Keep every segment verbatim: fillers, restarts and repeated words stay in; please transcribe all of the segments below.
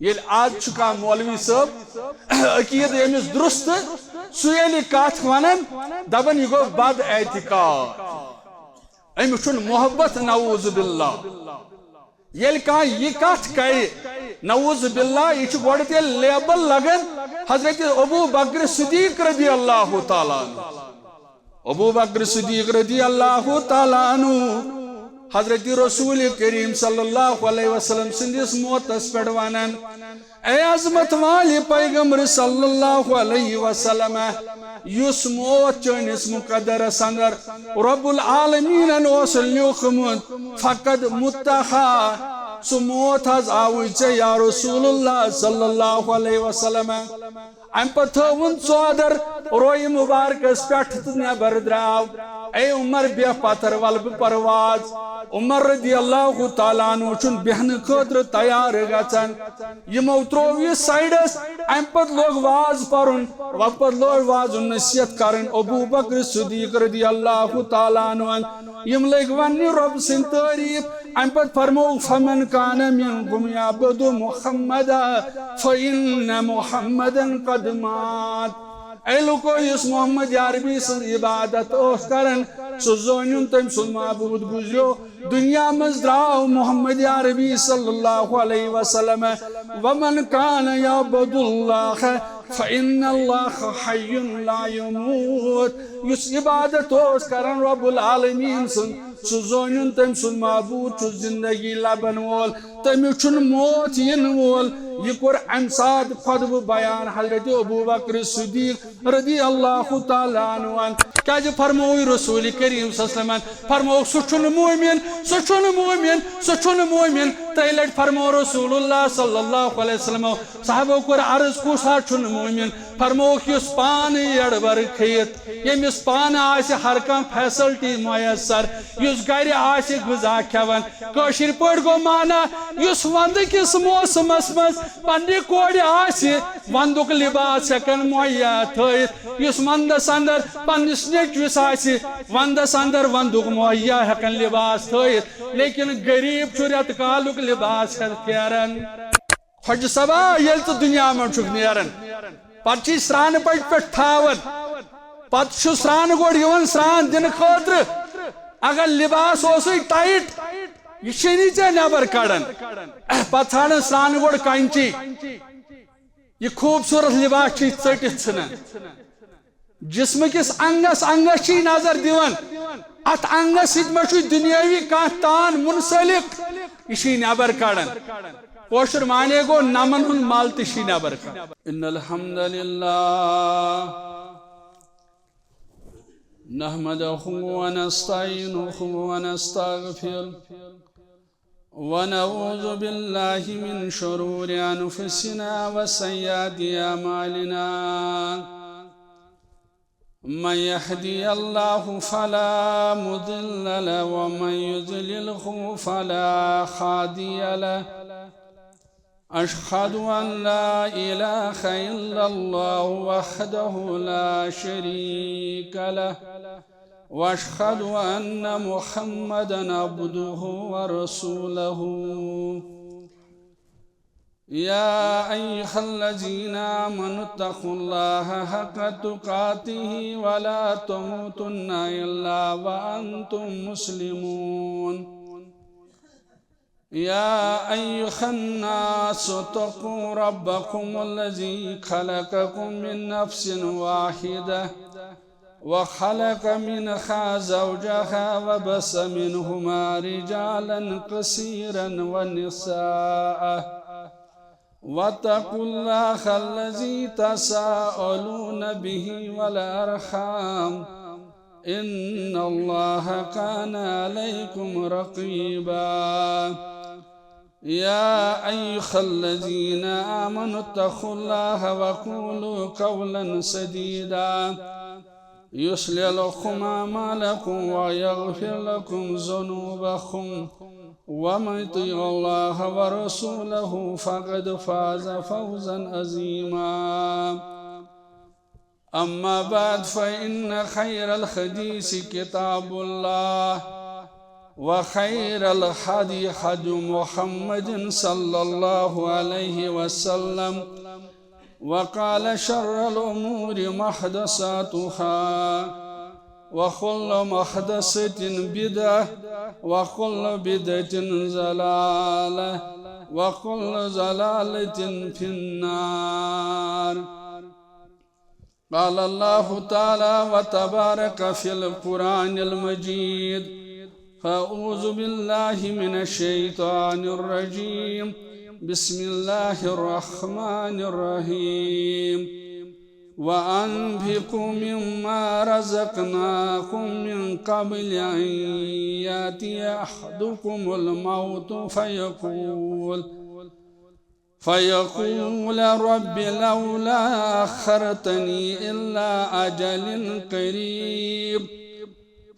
ییٚلہِ آز چھُ کانٛہہ مولوی صٲب عقیٖدٕ أمِس درُست، سُہ ییٚلہِ کتھ ونان، دپان، یہِ گوٚو بد اعتقاد، أمِس چھُنہٕ محبت، نعوذ باللہ۔ ییٚلہِ کانٛہہ یہِ کتھ کرِ، نعوذ باللہ، یہِ چھُ گۄڈٕ تیٚلہِ لیبل لگان حضرت ابو بکر صدیق رضی اللہ تعالیٰ عنہ۔ ابو بکر صدیق رضی اللہ تعالیٰ عنہ حضرت رسول کریم صلی اللہ علیہ وسلم سٕنٛدِس موتس پٮ۪ٹھ ونان، اے عظمت والہِ پیغمبر صلی اللہ علیہ وسلم، یُس موت چٲنِس مقدرس اندر رب العالمینن اوس لیوٗکھمُت، فقد متہا، سُہ موت حظ آوُے ژےٚ یا رسول اللہ صلی اللہ علیہ وسلم۔ امہِ پتہٕ تھٲوٕن ژادر رویہِ مبارکس پٮ۪ٹھ تہٕ نٮ۪بر درٛاو۔ اے عمر، بیٚہہ پتھر، ولہٕ بہٕ پرواز۔ عمر رضی اللہ تعالیٰ عنہ چھُنہٕ بیٚہنہٕ خٲطرٕ تیار گژھان۔ یِمو ترٛوو یہِ سایڈس، امہِ پتہٕ لوگ واز پرُن، وۄنۍ پتہٕ لوگ وازُن نصیحت کرٕنۍ ابو بکر صدیق رضی اللہ تعالیٰ عنہ۔ یِم لٔگۍ وننہِ رۄب سٕنٛدۍ تعریٖف۔ امہِ پتہٕ فرموو، فمن کان منکم یعبد محمدا فإن محمدا قد مات۔ اے لوٗکو، یُس محمد عربی سٕنٛز عبادت اوس کران، سُہ زٲنِن تٔمۍ سُنٛد معبوٗد گُزریو دُنیا منٛز، درٛاو محمد عربی صلی اللہ علیہ وسلم۔ ومن کان یعبد اللہ فإن اللہ حی لا یموت۔ یُس عبادت اوس کران رب العالمین سٕنٛز، سُہ زٲنِن تٔمۍ سُنٛد معبوٗد چھُ زندگی لبن وول، تٔمِس چھُنہٕ موت یِنہٕ وول۔ یہِ کوٚر اَمہِ ساتہٕ خۄطبہٕ بیان حضرت ابو بکر صدیق رضی اللہ تعالیٰ عنہ۔ کیٛازِ فرمووُے رسول کریم صلی اللہ علیہ وسلمن، فرمووُکھ، سُہ چھُنہٕ مومن، سُہ چھُنہٕ مومن، سُہ چھُنہٕ مومن۔ ترٛیٚیہِ لٹہِ فرموو رسول اللہ صلی اللہ علیہ وسلم، صحابو کوٚر عرض، کُس ہا چھُنہٕ مومن؟ فرمووُکھ، یُس پانہٕ یڑبر کھیٚیِتھ، ییٚمِس پانہٕ آسہِ ہر کانٛہہ فیسلٹی میسر، یُس گرِ آسہِ غذا کھٮ۪وان۔ کٲشِر پٲٹھۍ گوٚو معنی، یُس ونٛدٕ کِس موسمس منٛز پننہِ کورِ آسہِ ونٛدُک لباس ہٮ۪کان مہیا تھٲیِتھ، یُس ونٛدس اندر پننِس نیٚچوِس آسہِ ونٛدس اندر ونٛدُک مہیا ہٮ۪کان لباس تھٲیِتھ، لیکن غریب چھُ رٮ۪تہٕ کالُک لباس ہٮ۪تھ پھیران۔ خۄجہِ صٲبا، ییٚلہِ ژٕ دُنیا منٛز چھُکھ نیران، پتہٕ چھِ سرٛانہٕ پٹہِ پٮ۪ٹھ تھاوان، پتہٕ چھُ سرٛانہٕ گۄڈٕ یِوان سرٛان دِنہٕ خٲطرٕ۔ اگر لباس اوسُے ٹایٹ، یہِ چھُے نہٕ ژےٚ نٮ۪بر کڑان۔ پتہٕ ژھانڈان سرٛانہٕ گۄڈٕ کنچی، یہِ خوٗبصوٗرت لباس چھُے ژٔٹِتھ ژھٕنان۔ جسمہٕ کِس انگس انگس چھُے نظر دِوان، اتھ انگس سۭتۍ ما چھُے دُنیٲوی کانٛہہ تان منسلک، یہِ چھُے نٮ۪بر کڑان۔ کٲشُر معنی گوٚو نمن ہُنٛد مل تہِ چھُے نٮ۪بر کڑان۔ ان الحمد للہ نحمده ونستعينه ونستغفره ونعوذ بالله من شرور أنفسنا وسيئات أعمالنا. من يهدي الله فلا مضل له ومن يضلله فلا هادي له. أشهد أن لا إله إلا الله وحده لا شريك له، وأشهد أن محمدا عبده ورسوله. يا أيها الذين آمنوا اتقوا الله حق تقاته ولا تموتن إلا وأنتم مسلمون. يا أيها الناس اتقوا ربكم الذي خلقكم من نفس واحدة وخلق منها زوجها وبث منهما رجالا كثيرا ونساء واتقوا الله الذي تساءلون به والأرحام إن الله كان عليكم رقيبا. يا أيها الذين آمنوا اتقوا الله وقولوا قولا سديدا يصلح لكم أعمالكم ويغفر لكم ذنوبكم ومن يطع الله ورسوله فقد فاز فوزا عظيما. أما بعد، فإن خير الحديث كتاب الله، وخير الهدي هدي محمد صلى الله عليه وسلم، وقال شر الأمور محدثاتها، وكل محدثة بدعة، وكل بدعة ضلالة، وكل ضلالة في النار. قال الله تعالى وتبارك في القرآن المجيد: فأعوذ بالله من الشيطان الرجيم. بسم الله الرحمن الرحيم. وأنفقوا مما رزقناكم من قبل أن يأتي أحدكم الموت فيقول، فيقول: رب لولا أخرتني إلى أجل قريب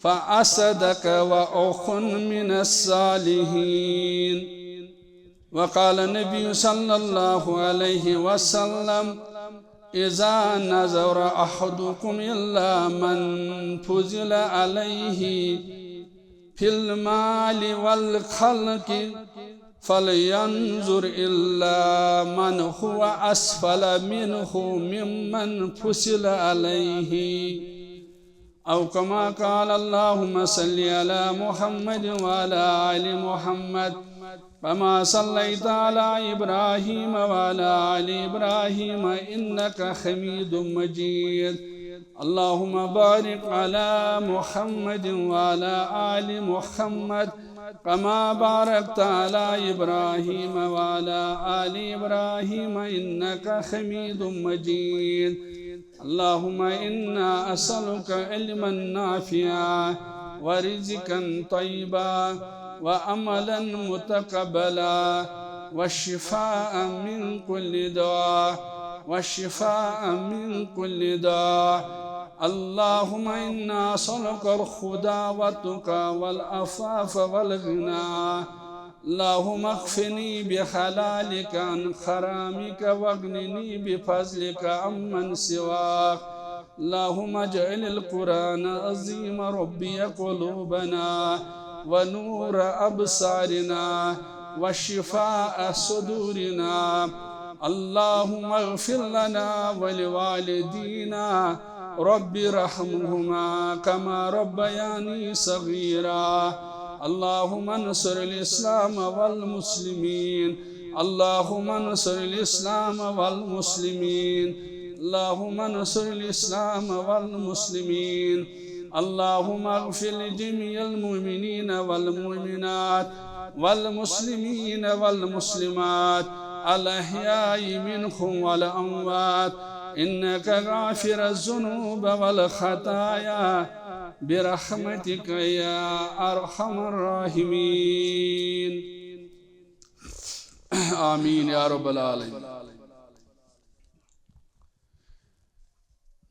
فأصدق وأكن من الصالحين. وقال النبي صلى الله عليه وسلم: إذا نظر أحدكم إلى من فضل عليه في المال والخلق فلينظر إلى من هو أسفل منه ممن فضل عليه، أو كما قال. اللهم صل على محمد وعلى آل محمد كما صليت على إبراهيم وعلى آل إبراهيم إنك حميد مجيد. اللهم بارك على محمد وعلى آل محمد كما باركت على إبراهيم وعلى آل إبراهيم إنك حميد مجيد. اللهم إنا أسألك علما نافعا ورزقا طيبا وعملا متقبلا وشفاء من كل داء، وشفاء من كل داء. اللهم إنا أسألك الهدى والتقى والعفاف والغنى. اللهم اكفني بحلالك عن حرامك واغنني بفضلك عمن سواك. اللهم اجعل القرآن العظيم ربيع قلوبنا ونور أبصارنا وشفاء صدورنا. اللهم اغفر لنا ولوالدينا رب ارحمهما كما ربياني صغيرا. اللهم انصر الإسلام والمسلمين. اللهم انصر الإسلام والمسلمين. اللهم انصر الإسلام والمسلمين. اللهم اغفر لجميع المؤمنين والمؤمنات والمسلمين والمسلمات الأحياء منهم والأموات إنك غافر الذنوب والخطايا برحمتك يا أرحم الراحمين. آمين يا رب العالمين.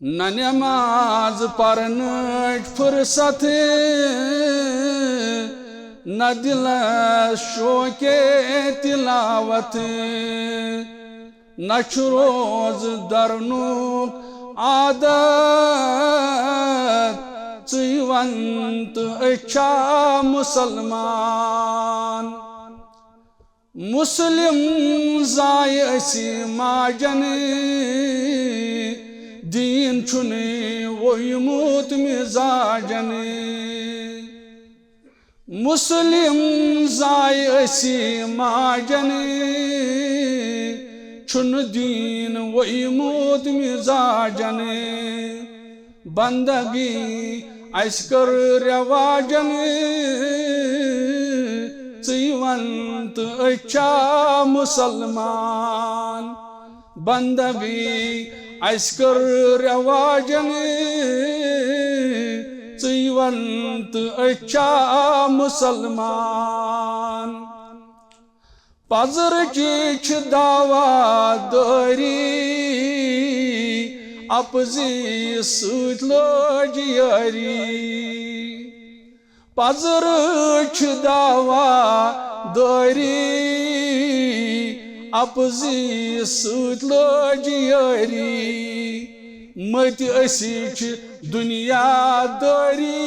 نہ نماز پرنٕچ فرصت، نہ دلس شوقِ تلاوت، نہ چھُ روز درنُک عادت۔ ژٕے وَن تہٕ أسۍ چھا مسلمان؟ مسلم زایہِ اَسہِ ماجن، دیٖن چھُنہٕ ووٚیمُت مزاجن۔ مسلم زایہِ اَسہِ ماجن، چھُنہٕ دیٖن ووٚیمُت مزاجن۔ بندگی اَسہِ کٔر رواجن، ژٕے وَن تہٕ أسۍ چھا مسلمان؟ بندگی اَسہِ کٔر رواجن، ژٕے وَن تہٕ أسۍ چھا مسلمان؟ پزرٕچ چھِ دعویٰ دٲری، اپزی سۭتۍ لٲج یٲری۔ پزرٕچ چھِ دعویٰ دٲری، اپزی سۭتۍ لٲج یٲری۔ مٔتۍ أسی چھِ دُنیا دٲری،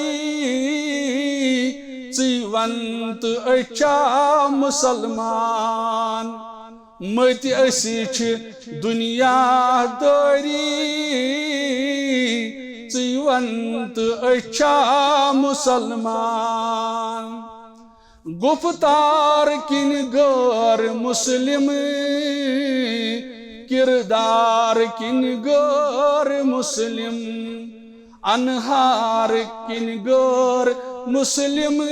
ژٕے ون تہٕ أسۍ چھا مسلمان؟ مٔتۍ أسۍ چھِ دُنیا دٲری، ژٕے ون تہٕ أسۍ چھا مسلمان؟ گفتار کِنۍ غٲر مسلم، کردار کِنۍ غٲر مسلم، انہار کِنۍ غٲر مسلم،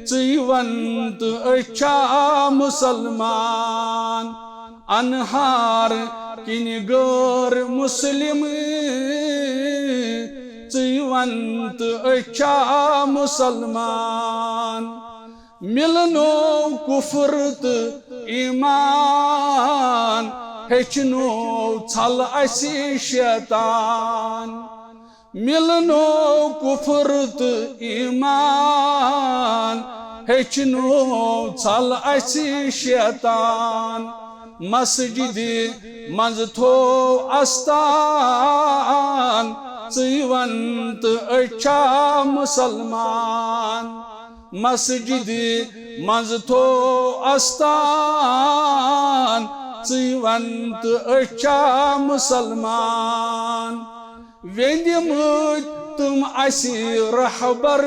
ژٕے ون تہٕ أسۍ چھا مسلمان؟ انہار کِنۍ غٲر مسلم، ژٕے ون تہٕ أسۍ چھا مسلمان؟ مِلنو کفر تہٕ ایمان، ہیٚچھنو ژھل اَسہِ شیطان۔ مِلنو کفر تہٕ ایمان، ہیٚچھنو ژھل اَسہِ شیطان۔ مسجدِ منٛز تھوو استان، ژٕے ون تہٕ أسۍ چھا مسلمان؟ مسجدِ منٛز تھوو استان، ژٕے ون تہٕ أسۍ چھا مسلمان؟ ویندِمٕتۍ تِم اَسہِ رہبر،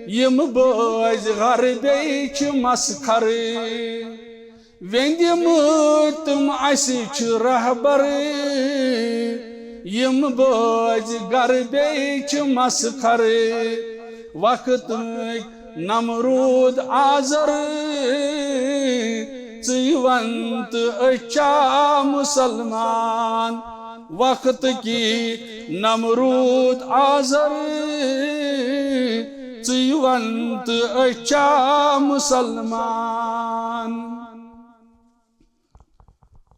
یِم بٲزۍ غربے چھِ مسخر۔ ویندِمٕتۍ تِم اَسہِ چھِ رہبر، یِم بٲزۍ غربے چھِ مسخر۔ وقتٕکۍ نمروٗد آزر، ژٕے ون تہٕ أسۍ چھا مسلمان؟ وقتٕکی نمروٗد آزر، ژٕے ون تہٕ أسۍ چھا مسلمان؟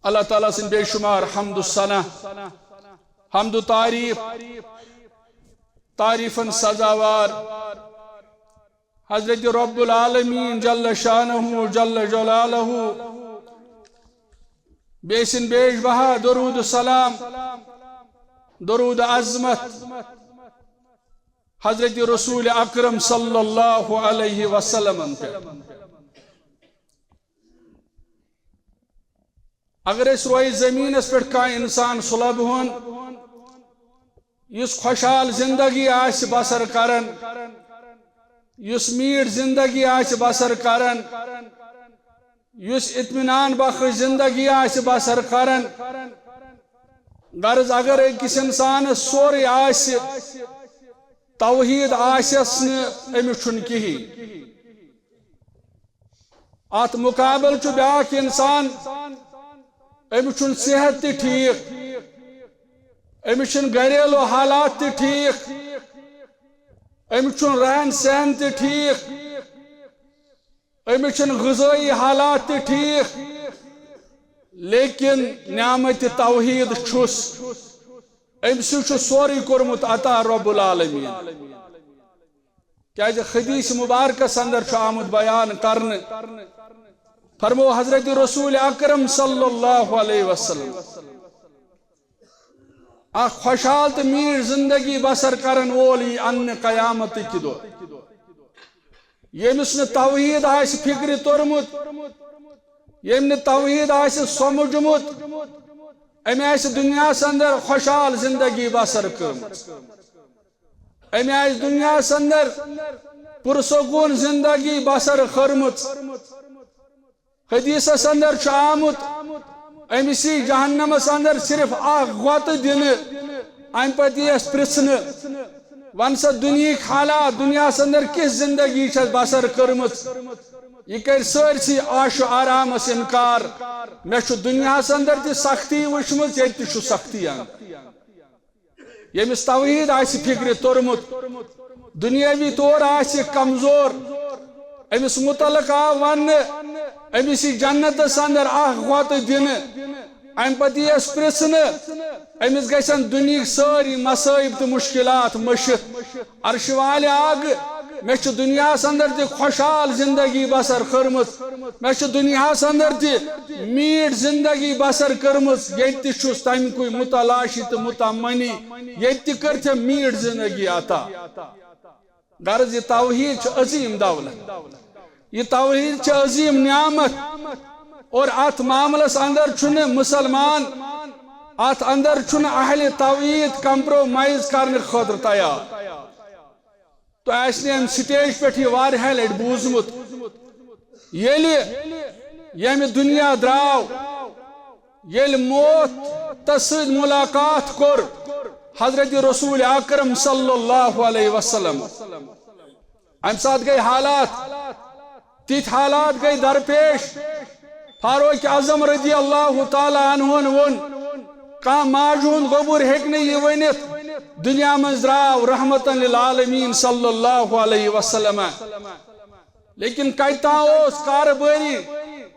اللہ تعالیٰ سٕنٛدۍ بے شمار حمد و ثنا، حمد و تعریف، تعریفن سزاوار حضرت رب العالمین جل شانہ و جل جلالہ، بیٚیہِ سٕنٛدۍ بیش بہا درود و سلام، درود عظمت حضرت رسول اکرم صلی اللہ علیہ وسلمن پٮ۪ٹھ۔ اگر أسۍ رویہِ زٔمیٖنَس پٮ۪ٹھ کانٛہہ اِنسان سُلب ہون، یُس خۄشحال زِندگی آسہِ بسر کران، یُس میٖٹھ زِندگی آسہِ بسر کران، یُس اطمینان بخش زِندگی آسہِ بسر کران، غرض اگر أکِس اِنسانَس سورُے آسہِ، توحیٖد آسٮ۪س نہٕ، أمِس چھُنہٕ کِہیٖنۍ۔ اتھ مقابل چھُ بیاکھ انسان، أمِس چھُنہٕ صحت تہِ ٹھیٖک، أمِس چھِنہٕ گھریلو حالات تہِ ٹھیٖک، أمِس چھُنہٕ رہن سہن تہِ ٹھیٖک، أمِس چھِنہٕ غذٲیی حالات تہِ ٹھیٖک، لیکن نعمت توحیٖد چھُس، أمۍ سٕے چھُ سورُے کوٚرمُت عطا رب العالمین۔ کیازِ حدیث مبارکس اندر چھُ آمُت بیان کرنہٕ، فرمو حضرت رسول اکرم صلی اللہ علیہ وسلم، اکھ خۄشحال تہٕ میٖٹھ زندگی بسر کرن وول یی اننہٕ قیامتٕکۍ دۄہ۔ ییٚمِس نہٕ توحیٖد آسہِ فکرِ توٚرمُت، ییٚمۍ نہٕ توحیٖد آسہِ سمجھمُت، أمۍ آسہِ دُنیاہس اندر خۄشحال زندگی بسر کٔرمٕژ۔ أمۍ آسہِ دُنیاہَس اندر پُرسکوٗن زندگی بسر کٔرمٕژ۔ حدیثس اندر چھُ آمُت، أمِس یی جہنمس اندر صرف اکھ غۄطہٕ دِنہٕ، امہِ پتہٕ یِیَس پرژھنہٕ، "وَن سا، دُنیہٕکۍ حالات، دُنیاہَس اندر کِژھ زندگی چھَس بسر کٔرمٕژ؟" یہِ کرِ سٲرسٕے عاش و آرامس انکار۔ "مےٚ چھُ دُنیاہَس اندر تہِ سختی وٕچھمٕژ، ییٚتہِ تہِ چھُ سختی اندر۔" ییٚمِس توحیٖد آسہِ فِکرِ توٚرمُت، دُنیٲوی طور آسہِ کمزور، أمِس مُتعلق آو وننہٕ، أمِس یی جنتس اندر اکھ غۄطہٕ دِنہٕ، امہِ پتہٕ یِیَس پرژھنہٕ، أمِس گژھن دُنیہٕکۍ سٲری مصٲیب تہٕ مُشکلات مٔشِتھ۔ عرشہِ والہِ آگہٕ، مےٚ چھِ دُنیاہَس اندر تہِ خۄشحال زندگی بسر کٔرمٕژ، مےٚ چھِ دُنیاہَس اندر تہِ میٖٹھ زندگی بسر کٔرمٕژ، ییٚتہِ تہِ چھُس تَمہِ کُے متلاشی تہٕ متمنی، ییٚتہِ تہِ کٔر ژےٚ میٖٹھ زندگی عطا۔ غرض، یہ توحید چھِ عظیم دولت، یہ توحید چھِ عظیم نعمت، اور اتھ معاملس اندر چھُنہٕ مسلمان، اتھ اندر چھُنہٕ اہل توحید کمپرومائز کرنہٕ خٲطرٕ تیار۔ تۄہہِ آسہِ نہٕ امہِ سٹیج پٮ۪ٹھ یہِ واریاہ لٹہِ بوٗزمُت، ییٚلہِ ییٚمہِ دُنیا درٛاو، ییٚلہِ موت تس سۭتۍ ملاقات کوٚر حضرت رسول اکرم صلی اللہ علیہ وسلم، امہِ ساتہٕ گٔے حالات، تِتھۍ حالات گٔے درپیش۔ فاروق اعظم رضی اللہ تعالیٰ عنہن ووٚن، کانٛہہ ماجہِ ہُنٛد گوٚبُر ہیٚکہِ نہٕ یہِ ؤنِتھ، دُنیا منٛز درٛاو رحمتن للعالمین صلی اللہ علیہ وسلم۔ لیکن کتہِ تام اوس کارٕبٲری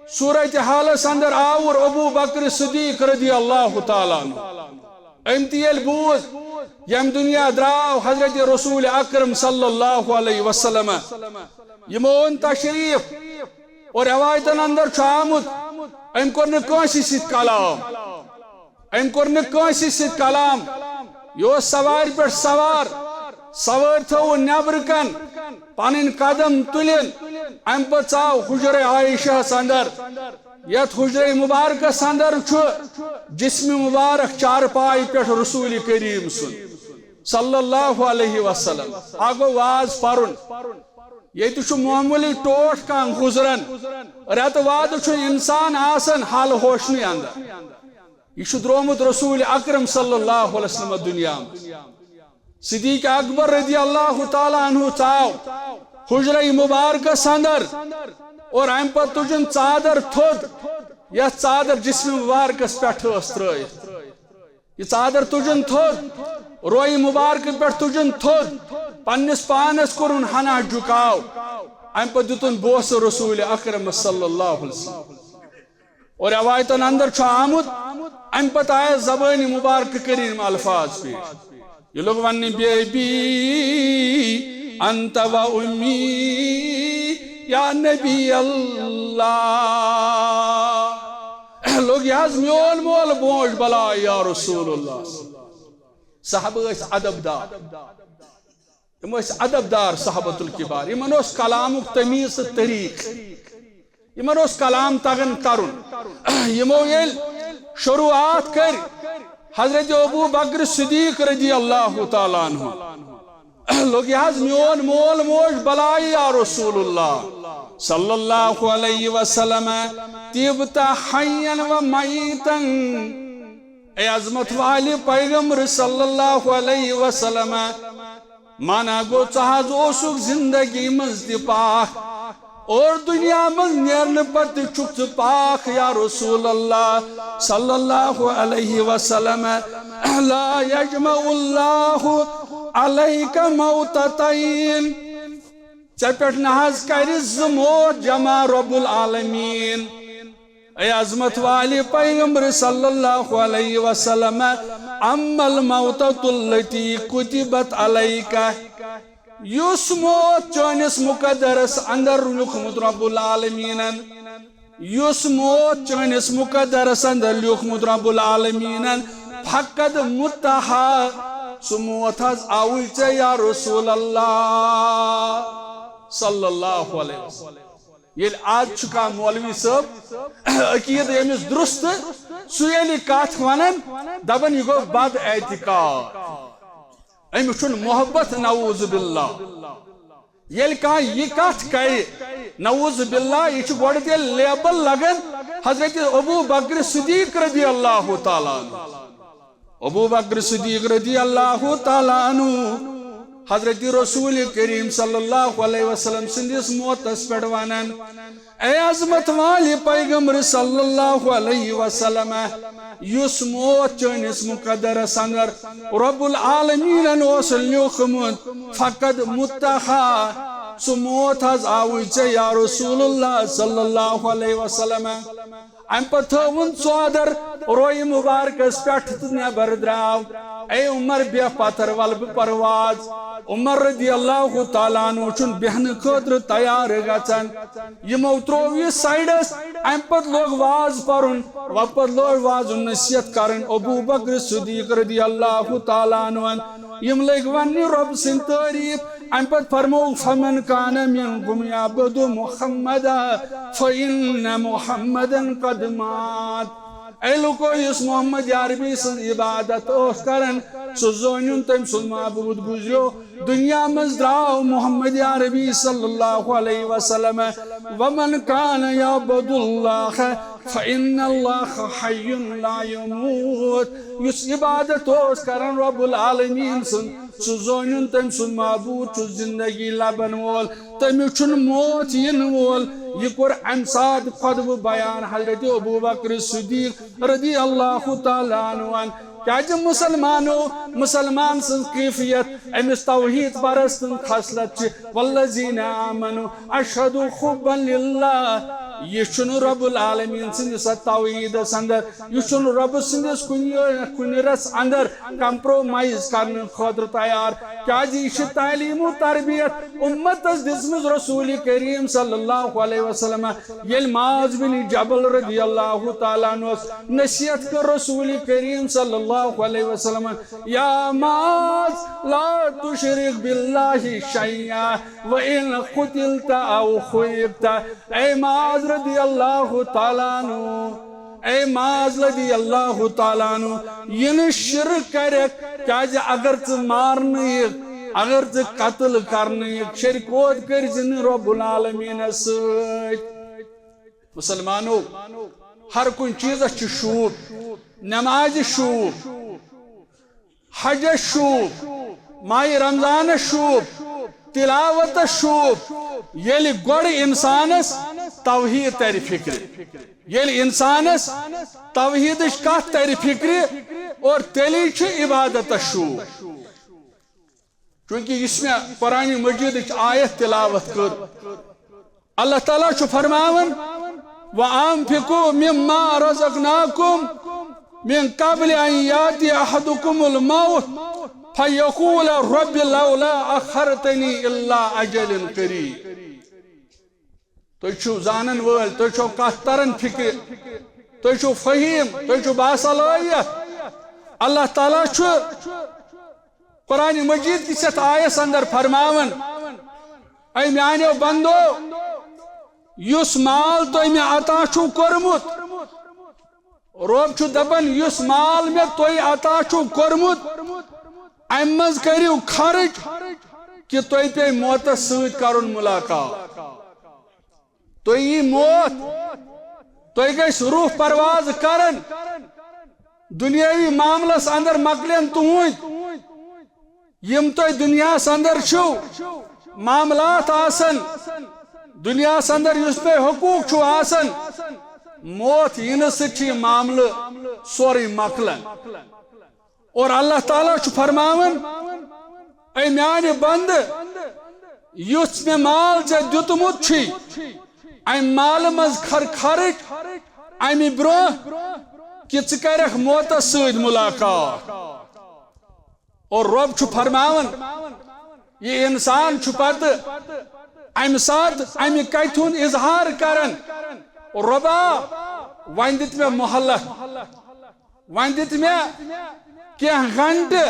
صورت حالس اندر آوُر ابو بکر صدیق رضی اللہ تعالیٰ عنہ۔ أمۍ تہِ ییٚلہِ بوٗز، ییٚمہِ دُنیا درٛاو حضرت رسول اکرم صلی اللہ علیہ وسلم، یِمو اوٚن تشریف اور رٮ۪وایتن اندر چھُ آمُت، أمۍ کوٚر نہٕ کٲنٛسہِ سۭتۍ کلام، أمۍ کوٚر نہٕ کٲنٛسہِ سۭتۍ کلام۔ یہِ اوس سوارِ پٮ۪ٹھ سوار، سوٲرۍ تھٲوٕن نٮ۪برٕ کَن، پنٕنۍ قدم تُلِن، امہِ پتہٕ ژاو حجرے عائشہس اندر، یتھ حجرے مبارکس اندر چھُ جسم مبارک چارپایہِ پٮ۪ٹھ رسول کریم سُنٛد صلی اللہ علیہ وسلم۔ اکھ گوٚو واز پرُن، ییٚتہِ چھُ معموٗلی ٹوٹھ کانٛہہ گُزران، رٮ۪تہٕ وادٕ چھُ انسان آسان حال ہوشنٕے اندر۔ یہِ چھُ درٛامُت رسول اکرم صلی اللہ علیہ وسلم دُنیا منٛز۔ صدیق اکبر رضی اللہ تعالیٰ عنہ ژاو حجرہ مبارکس اندر اور امہِ پتہٕ تُجن ژادر تھوٚد، یتھ ژادر جسم مبارکس پٮ۪ٹھ ٲس ترٲیِتھ۔ یہِ ژادر تُجن تھوٚد، روے مبارکہٕ پٮ۪ٹھ تُجن تھوٚد، پننِس پانس کوٚرُن ہنا جُکاو۔ امہِ پتہٕ دیُتُن بوسہٕ رسول اکرم صلی اللہ علیہ وسلم۔ اور روایتن اندر چھُ آمُت، امہِ پتہٕ آیس زبٲنۍ مبارکہٕ کٔرۍ یِم الفاظ پیش۔ یہِ لوٚگ وننہِ، بی بی انت و امی یا نبی اللہ۔ لوٚگ یہِ حظ میون مول موج بلاے یا رسول اللہ۔ صحابہٕ ٲسۍ ادب دار۔ یِم ٲسۍ ادب دار صحابت الکبار، یِمن اوس کلامُک تمیٖز تہٕ طریٖقہٕ، یِمن اوس کلام تگان کرُن۔ یِمو ییٚلہِ شروٗعات کٔر حضرت ابو بکر صدیق رضی اللہ تعالیٰ عنہ، لوٚگ یہِ حظ میون مول موج بلاے یا رسول اللہ صلی اللہ علیہ وسلم، طبت حیا و میتا۔ اے عظمت والے پیغمبر صلی اللہ علیہ وسلم، مانا گوٚو، ژٕ حظ اوسُکھ زندگی منٛز تہِ پاک اور دنیا منٛز نیرنہٕ پتہٕ تہِ چھُکھ ژٕ پاک یا رسول اللہ صلی اللہ علیہ وسلم۔ لا یجمع اللہ علیک موتتین۔ ژےٚ پٮ۪ٹھ نہ حظ کرِ زٕ موت جمع رب العالمین۔ اے عظمت والے پیغمبر صلی اللہ علیہ وسلم، اما الموتۃ التی کتبت علیک، یُس موت چٲنِس مقدرس اندر لیوٗکھمُت رب العالمینن، یُس موت چٲنِس مقدرس اندر لیوٗکھمُت رب العالمینن، فقد متہا، سُہ موت حظ آوُے ژےٚ یا رسول اللہ صلی اللہ علیہ وسلم۔ ییٚلہِ آز چھُ کانٛہہ مولوی صٲب عقیٖدٕ ییٚمِس درُست، سُہ ییٚلہِ کتھ ونان، دپان، یہِ گوٚو بد اعتقاد، أمِس چھُنہٕ محبت، نعوذ باللہ۔ ییٚلہِ کانٛہہ یہِ کتھ کرِ، نعوذ باللہ، یہِ چھُ گۄڈٕ تیٚلہِ لیبل لگان حضرت ابو بکر صدیق رضی اللہ تعالیٰ عنہ۔ ابو بکر صدیق رضی اللہ تعالیٰ عنہ حضرت رسول کریم صلی اللہ علیہ وسلم سٕنٛدِس موتس پٮ۪ٹھ ونان، اے عظمت والے پیغمبر صلی اللہ علیہ وسلم، یُس موت چٲنِس مقدرس اندر رب العالمینن اوس لیوٗکھمُت، فقد متہا، سُہ موت حظ آوُے ژےٚ یا رسول اللہ صلی اللہ علیہ وسلم۔ امہِ پتہٕ تھٲوٕن ژادر روے مبارکس پٮ۪ٹھ تہٕ نٮ۪بر درٛاو۔ اے عمر، بیٚہہ پتھر، ولہٕ بہٕ پرواز۔ عمر رضی اللہ تعالیٰ عنہ چھُنہٕ بیٚہنہٕ خٲطرٕ تیار گژھان۔ یِمو ترٛوو یہِ سایڈس۔ امہِ پتہٕ لوگ واز پرُن، وۄنۍ پتہٕ لوگ واز نصیحت کرٕنۍ ابو بکر صدیق رضی اللہ تعالیٰ عنہ۔ یِم لٔگۍ وننہِ رۄب سٕنٛدۍ تعریٖف، امہِ پتہٕ فرموو، فمن کان منکم یعبد محمدا فإن محمدا قد مات۔ اے لوکو، یُس محمد عربی سٕنٛز عبادت اوس کران، سُہ زٲنِن تٔمۍ سُنٛد معبوٗد گُزریو دُنیا منٛز، درٛاو محمد عربی صلی اللہ علیہ وسلم۔ ومن کان یعبد اللہ فإن اللہ حی لا یموت۔ یُس عبادت اوس کران رب العالمین سٕنٛز، سُہ زٲنِن تٔمۍ سُنٛد معبوٗد چھُ زندگی لبن وول، تٔمِس چھُنہٕ موت یِنہٕ وول۔ یہِ کوٚر امہِ ساتہٕ خطبہٕ بیان حضرت ابو بکر صدیق رضی اللہ تعالیٰ عنہ۔ کیازِ مسلمانو، مسلمان سٕنٛز کیفیت، أمِس توحید پرستن خصلت چھِ، والذین آمنوا اشد حبا للہ۔ یہِ چھُنہٕ رب العالمین سٕنٛدِس اتھ توحیدس اندر، یہِ چھُنہٕ رب سٕنٛدِس کُنہِ، کُنہِ رس اندر compromise کرنہٕ خٲطرٕ تیار۔ کیازِ یہِ چھِ تعلیٖم و تربیت امتس دِژمٕژ رسول کریم صلی اللہ علیہ وسلم۔ ییٚلہِ معاذ بن جبل رضی اللہ تعالیٰ عنہ نصیحت کٔر رسول کریم صلی اللہ علیہ وسلم، یا معاذ، لا تشرک باللہ شیئا وان قتلت او خیبت۔ اے معاذ رضی اللہ تعالیٰ عنہ، اے معاذ رضی اللہ تعالیٰ عنہ، یہِ نہٕ شرک کرکھ، کیازِ اگر ژٕ مارنہٕ یِکھ، اگر ژٕ قتل کرنہٕ یِکھ، شرکوت کٔرۍ زِ نہٕ رب العالمینس سۭتۍ۔ مسلمانو، ہر کُنہِ چیٖزس چھُ شوٗب، نمازِ شوٗب، حجس شوٗب، ماہِ رمضانس شوٗب، تلاوتس شوٗب، ییٚلہِ گۄڈٕ انسانس توحید ترِ فکرِ، ییٚلہِ انسانس توحیدٕچ کتھ ترِ فکرِ، اور تیٚلی چھُ عبادتس شوٗب۔ چونکہ یُس مےٚ قرآن مجیدٕچ آیت تلاوت کٔر، اللہ تعالیٰ چھُ فرماوان، وَأَنفِقُوا مِمَّا رَزَقْنَاكُمْ مِنْ قَبْلِ أَنْ يَأْتِيَ أَحَدَكُمُ الْمَوْتُ فَيَقُولَ رَبِّ لَوْلَا أَخَّرْتَنِي إِلَى أَجَلٍ قَرِيبٍ۔ تُہۍ چھِو زانن وٲلۍ، تُہۍ چھِو کتھ تران فکرِ، تُہۍ چھِو فہیم، تُہۍ چھِو باصلٲحیت۔ اللہ تعالیٰ چھُ قرآن مجید کِس یتھ آیس اندر فرماوان، اے میانیو بندو، یُس مال تۄہہِ مےٚ عطا چھُو کوٚرمُت، رب چھُ دپان، یُس مال مےٚ تۄہہِ عطا چھُو کوٚرمُت، امہِ منٛز کٔرِو خرٕچ، کہِ تۄہہِ پیٚیہِ موتس سۭتۍ کرُن ملاقات۔ تۄہہِ یی موت، تۄہہِ گژھِ روح پرواز کرن، دنیاوی معاملس اندر مۄکلن تُہنٛدۍ۔ یِم تۄہہِ دُنیاہَس اندر چھِو معاملات آسان، دُنیاہَس اندر یُس تۄہہِ حقوٗق چھُو آسان، موت یِنہٕ سۭتۍ چھُ یہِ معاملہٕ سورُے مۄکلان۔ اور اللہ تعالیٰ چھُ فرماوان، اے میانہِ بندٕ، یُتھ مےٚ مال ژےٚ دیُتمُت چھُے، امہِ مالہٕ منٛز کر خرٕچ امہِ برونٛہہ کہِ ژٕ کرکھ موتس سۭتۍ ملاقات۔ اور رب چھُ فرماوان، یہِ انسان چھُ پتہٕ امہِ ساتہٕ امہِ کتھِ ہُنٛد اظہار کران، رۄبا، وۄنۍ دِتھ مےٚ مہلت، وۄنۍ دِتھ مےٚ کینٛہہ گھنٹہٕ،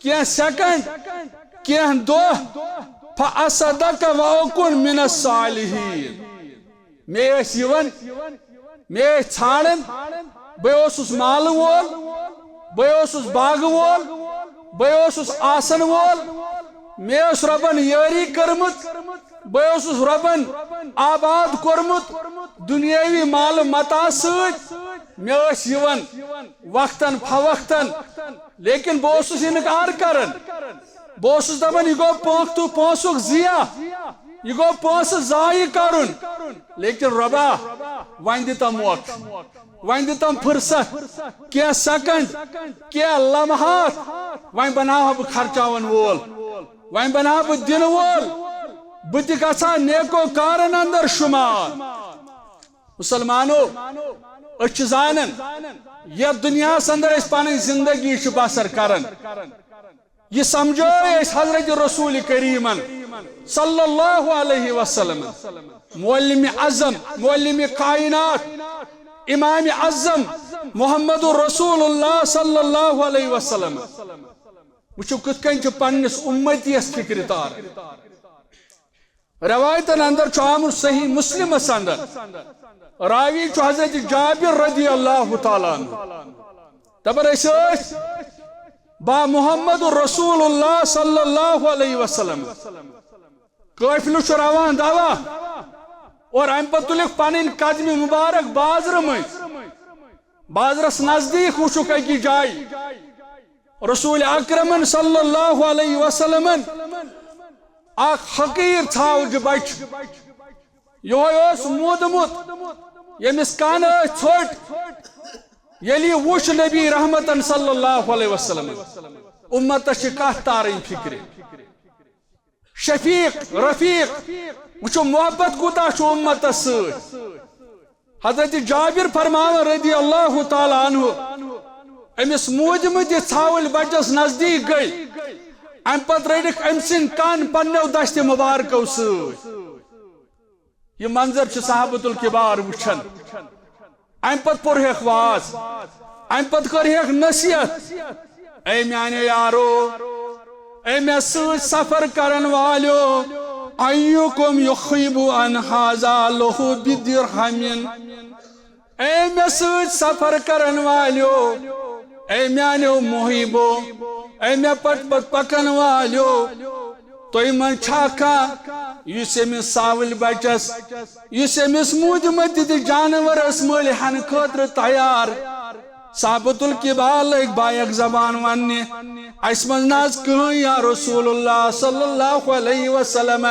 کینٛہہ سیکنڈ، کینٛہہ دۄہ، فاصدق واکن من الصالحین۔ مےٚ ٲسۍ یِوان، مےٚ ٲسۍ ژھانڈان، بہٕ اوسُس مالہٕ وول، بہٕ اوسُس باغہٕ وول، بہٕ اوسُس آسن وول، مےٚ ٲس رۄبن یٲری کٔرمٕژ، بہٕ اوسُس رۄبن آباد کوٚرمُت دُنیٲوی مالہٕ متاع سۭتۍ۔ مےٚ ٲسۍ یِوان وقتن فوقتن، لیکن بہٕ اوسُس انکار کران۔ بہٕ اوسُس دپان، یہِ گوٚو پونٛسہٕ تہٕ پونٛسُک ضیاع، یہِ گوٚو پونٛسہٕ ضایع کرُن۔ لیکن رۄبا، وۄنۍ دِ تم موقع، وۄنۍ دِ تم فرصت، کینٛہہ سیکنڈ، کینٛہہ لمحات، وۄنۍ بناوہا بہٕ خرچاون وول، وۄنۍ بناوہا بہٕ دِنہٕ وول، بہٕ تہِ گژھٕ ہا نیکو کارن اندر شمار۔ مسلمانو، أسۍ چھِ زانان، یتھ دُنیاہس اندر أسۍ پنٕنۍ زندگی چھِ بسر کران، یہِ سمجھو أسۍ حضرت رسول کریمن صلی اللہ علیہ وسلم، معلم اعظم، معلم کائنات، امام اعظم محمد رسول اللہ صلی اللہ علیہ وسلم۔ وٕچھِو کِتھ کٔنۍ چھِ پننِس اُمتیَس فِکرِ تاران۔ روایتن اندر چھُ آمُت صحیح مسلمس اندر، راوی چھُ حضرت جابر رضی اللہ تعالیٰ عنہ۔ دپان أسۍ ٲسۍ با محمد رسول اللہ صلی اللہ علیہ وسلم، قٲفلہٕ چھُ روان دوا، اور امہِ پتہٕ تُلِکھ پنٕنۍ قدمہِ مبارک بازرٕ مٔنٛزۍ۔ بازرس نزدیٖک وٕچھُکھ أکِس جایہِ رسول اکرمن صلی اللہ علیہ وسلمن اکھ حقیٖر ژھاوجہِ بچہِ۔ یِہوٚے اوس موٗدمُت، ییٚمِس کَن ٲسۍ ژھوٚٹۍ۔ ییٚلہِ یہِ وُچھ نبی رحمتن صلی اللہ علیہ وسلم، اُمتس چھِ کتھ تارٕنۍ فِکرِ۔ شفیق، رفیق، وٕچھِو محبت کوٗتاہ چھُ اُمتس سۭتۍ۔ حضرت جابر فرماوان رضی اللہ تعالیٰ عنہ، أمِس موٗدمٕتِس ژھاوٕلۍ بچس نزدیٖک گٔے، امہِ پتہٕ رٔٹِکھ أمۍ سٕنٛدۍ کن پننیو دستِ مبارکو سۭتۍ۔ یہِ منظر چھِ صحابۃ الکبار وٕچھان۔ امہِ پتہٕ پوٚرہکھ واز، امہِ پتہٕ کٔرہکھ نصیحت، اے میانیو یارو، اے مےٚ سۭتۍ سفر کرن والیو، ایکم یخیب عن ھذا لہ بدرہم۔ اے مےٚ سۭتۍ سفر کرن والیو، اے میانیو محبو، اے مےٚ پتہٕ پتہٕ پکن والیو، تُہۍ منٛز چھا کانٛہہ یُس أمِس ژھاوٕلۍ بچس، یُس أمِس موٗدمٕتِس جانورس مٔلۍ ہٮ۪نہٕ خٲطرٕ تیار؟ صحابۃ الکبار لٔگۍ بایک زبان وننہِ، اسہِ منٛز نہ حظ کٕہٕنۍ یا رسول اللہ صلی اللہ علیہ وسلم۔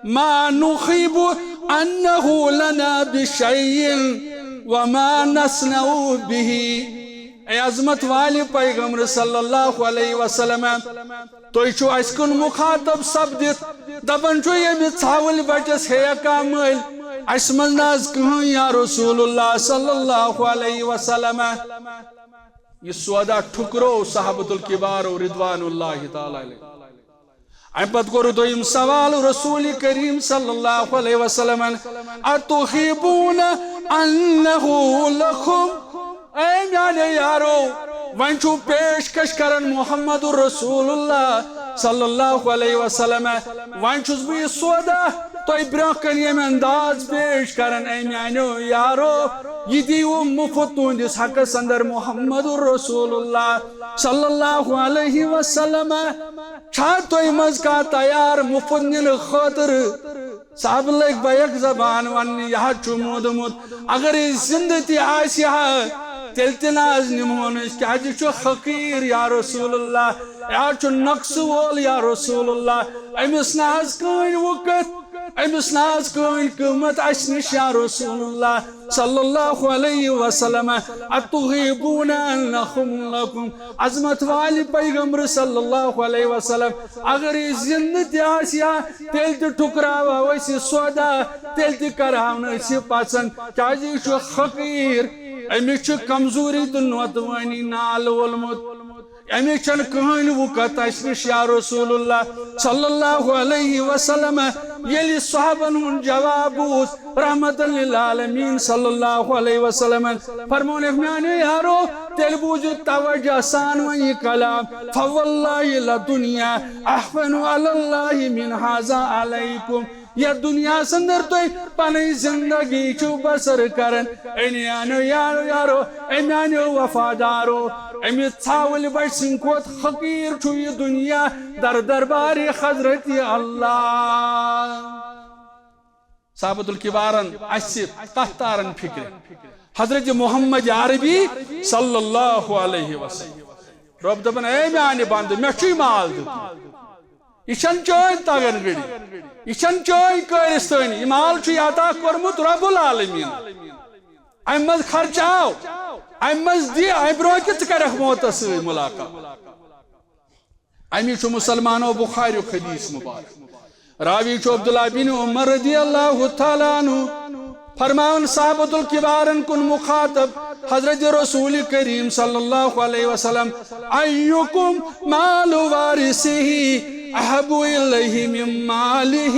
ما نخیب انہ لنا بشیء وما نصنع بہ۔ اے عظمت والہِ پیغمبر صلی اللہ علیہ وسلم، تُہۍ چھِو اَسہِ کُن مُخاطب سپدِتھ، دَپان چھِو ییٚمہِ ژھاوٕلۍ بَچَس ہیٚیَکھ کانٛہہ مٔلۍ، اَسہِ منٛز نہ حظ کٕہٕنۍ یا رسول اللہ صلی اللہ علیہ وسلم۔ یہِ سودا ٹھُکرو صحابۃ الکبارو رضوان اللہ تعالیٰ علیہ۔ اَمہِ پتہٕ کوٚر دوٚیِم سوال رسول کریم صلی اللہ علیہ وسلمن، "اتحبون انہ لکم؟" اے میانیو یارو، وۄنۍ چھُو پیشکش کران محمد رسول اللہ صلی اللہ علیہ وسلم، وۄنۍ چھُس بہٕ یہِ سودا تۄہہِ برٛونٛہہ کنہِ ییٚمہِ انداز پیش کران۔ اے میانیو یارو، یہِ دِیِو مُفت تُہنٛدِس حقس اندر محمد رسول اللہ صلی اللہ علیہ وسلم۔ چھا تۄہہِ منٛز کانٛہہ تیار مُفت نِنہٕ خٲطرٕ؟ صحابہٕ لٔگۍ بیک زبان وننہِ، یہِ حظ چھُ موٗدمُت۔ اگر یہِ زِندٕ تہِ آسہِ ہا، تیٚلہِ تہِ نہ حظ نِمہون أسۍ، کیازِ یہِ چھُ حقیٖر یا رسول اللہ، یہِ حظ چھُ نقصہٕ وول یا رسول اللہ۔ أمِس نہ حظ کٕہٕنۍ وُکت، أمِس نہ حظ کٕہٕنۍ قۭمت اَسہِ نِش یا رسول اللہ صلی اللہ علیہ وسلم۔ اتحبون ان نخم لکم؟ عظمت والہِ پیغمبر صلی اللہ علیہ وسلم، اگر یہِ زِندٕ تہِ آسہِ ہا، تیٚلہِ تہِ ٹھُکراوہو أسۍ یہِ سودا، تیٚلہِ تہِ کرہاو نہٕ أسۍ یہِ پسند، کیازِ یہِ چھُ حقیٖر، أمِس چھُ کمزوری تہٕ نوتوٲنی نال وولمُت، أمِس چھنہٕ کٕہٕنۍ وُکت اَسہِ نِش یا رسول اللہ صلی اللہ علیہ وسلم۔ ییٚلہِ صحابن ہُنٛد جواب بوٗز، رحمت للعالمین صلی اللہ علیہ وسلم فرمونکھ، میانیو یارو، تیٚلہِ بوٗزِو توجہ سان وۄنۍ یہِ کلام، فواللہ لدنیا اہون علی اللہ من ھذا علیکم۔ یتھ دنیاہس اندر تُہۍ پنٕنۍ زندگی چھِو بسر کران، اے میانیو یارو، یارو، اے میانیو وفادارو، امہِ ژھاوٕلۍ بچہِ سٕنٛدِ کھۄتہٕ حقیٖر چھُ یہِ دُنیا در دربارِ حضرت اللہ۔ صحابۃ الکبارن اَسہِ تتھ تارن فکرِ۔ حضرت محمد عربی صلی اللہ علیہ وسلم۔ رۄب دپان، اے میانہِ بندٕ، مےٚ چھُے مال دیُتمُت۔ یہِ چھَنہٕ چٲنۍ تگن گٔڑی، یہِ چھَنہٕ چٲنۍ کٲرِستٲنی، یہِ مال چھُے عطا کوٚرمُت رب العالمین۔ امہِ منٛز خرچاو، امہِ منٛز دِ، امہِ برونٛہہ کہِ ژٕ کرکھ موتس سۭتۍ ملاقات۔ امی چھُ مسلمانو بخاریُک حدیث مبارک۔ راوی چھُ عبداللہ بن عمر رضی اللہ تعالیٰ عنہ۔ فرماوان صحابۃ الکبارن کُن مخاطب حضرت رسول کریم صلی اللہ علیہ وسلم، ایکم مال وارثہ احب الیہ من مالہ؟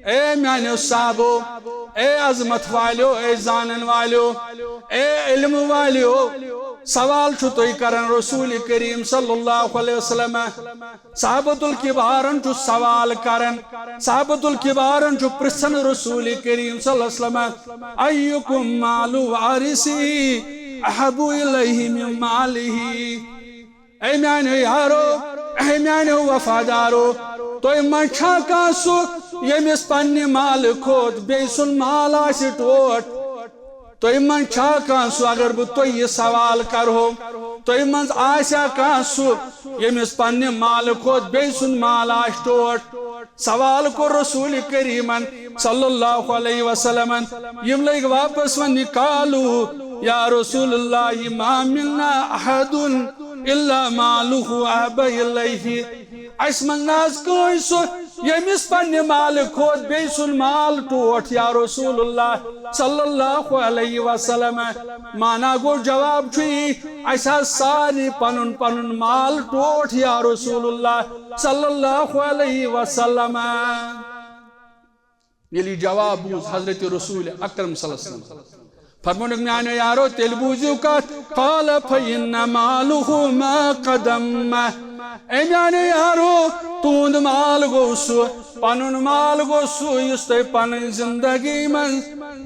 اے میانیو صحابو، اے عظمت والیو، اے زانن والیو، اے علم والیو، سوال چھُ تُہۍ کران رسول کریم صلی اللہ علیہ وسلم۔ صحابت الکبارن چھُ سوال کران، صحابت الکبارن چھُ پرژھان رسول کریم صلی اللہ علیہ وسلم، ایکم مال وارثی احب الیہ من مالہ؟ اے میانیو یارو، اے میانیو وفادارو، تۄہہِ منٛز چھا کانٛہہ سُہ ییٚمِس پننہِ مالہٕ کھۄتہٕ بیٚیہِ سُنٛد مال آسہِ ٹوٹھ؟ تۄہہِ منٛز چھا کانٛہہ سُہ، اگر بہٕ تۄہہِ یہِ سوال کرہو، تۄہہِ منٛز آسیا کانٛہہ سُہ ییٚمِس پننہِ مالہٕ کھۄتہٕ بیٚیہِ سُنٛد مال آسہِ ٹوٹھ؟ سوال کوٚر رسول کریمن صلی اللہ علیہ وسلمن۔ یِم لٔگۍ واپس وننہِ، قالوا یا رسول اللہ ما منا احد الا مالہ احب الیہ۔ اسہِ منٛز نہ حظ کٲنٛسہِ سُہ ییٚمِس پننہِ مالہٕ کھۄتہٕ بیٚیہِ سُنٛد مال ٹوٹھ یا رسول اللہ صلی اللہ علیہ وسلم۔ مانا گوٚو، جواب چھُ یی، اسہِ حظ سارنٕے پنُن پنُن مال ٹوٹھ یا رسول اللہ صلی اللہ علیہ وسلم۔ ییٚلہِ یہِ جواب بوٗز حضرت رسول اکرم صلی اللہ علیہ وسلم، فرمونُکھ، میانیو یارو، تیٚلہِ بوٗزِو کتھ، قال فإن ماله ما قدم۔ اے میانیو یارو، تُہُنٛد مال گوٚو سُہ، پنُن مال گوٚو سُہ یُس تۄہہِ پنٕنۍ زندگی منٛز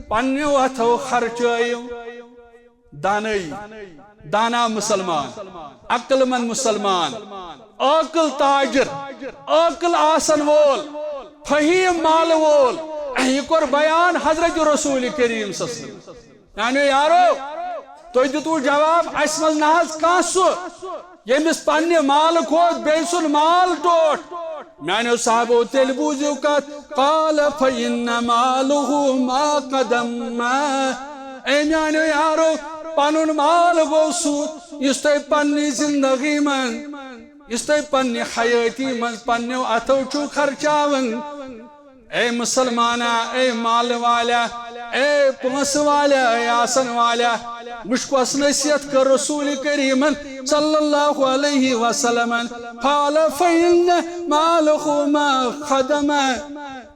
پننیو اتھو خرچٲیِو۔ دانٲیی، دانا مسلمان، عقل مند مسلمان، عاقل تاجر، عاقل آسن وول، فہیم مال وول۔ یہِ کوٚر بیان حضرت رسول کریم صلی اللہ علیہ وسلم۔ یعنی یارو، تُہۍ دِتوٕ جواب، اسہِ منٛز نہ حظ کانٛہہ سُہ ییٚمِس پننہِ مالہٕ کھۄتہٕ بیٚیہِ سُنٛد مال ٹوٹھ۔ میانیو صحابو، تیٚلہِ بوٗزِو کتھ، قال فإن ماله ما قدم۔ اے میانیو یارو، پنُن مال گوٚو سُہ یُس تۄہہِ پننہِ زندگی منٛز، یُس تۄہہِ پننہِ حیٲتی منٛز پننیو اتھو چھُو خرچاوان۔ اے مسلمانا، اے مال والا، اے پونٛسہٕ والا، اے آسن والا، وٕچھ کۄس نصیحت کٔر رسول کریمن صلی اللہ علیہ وسلمن۔ قال فإن ماله ما قدم۔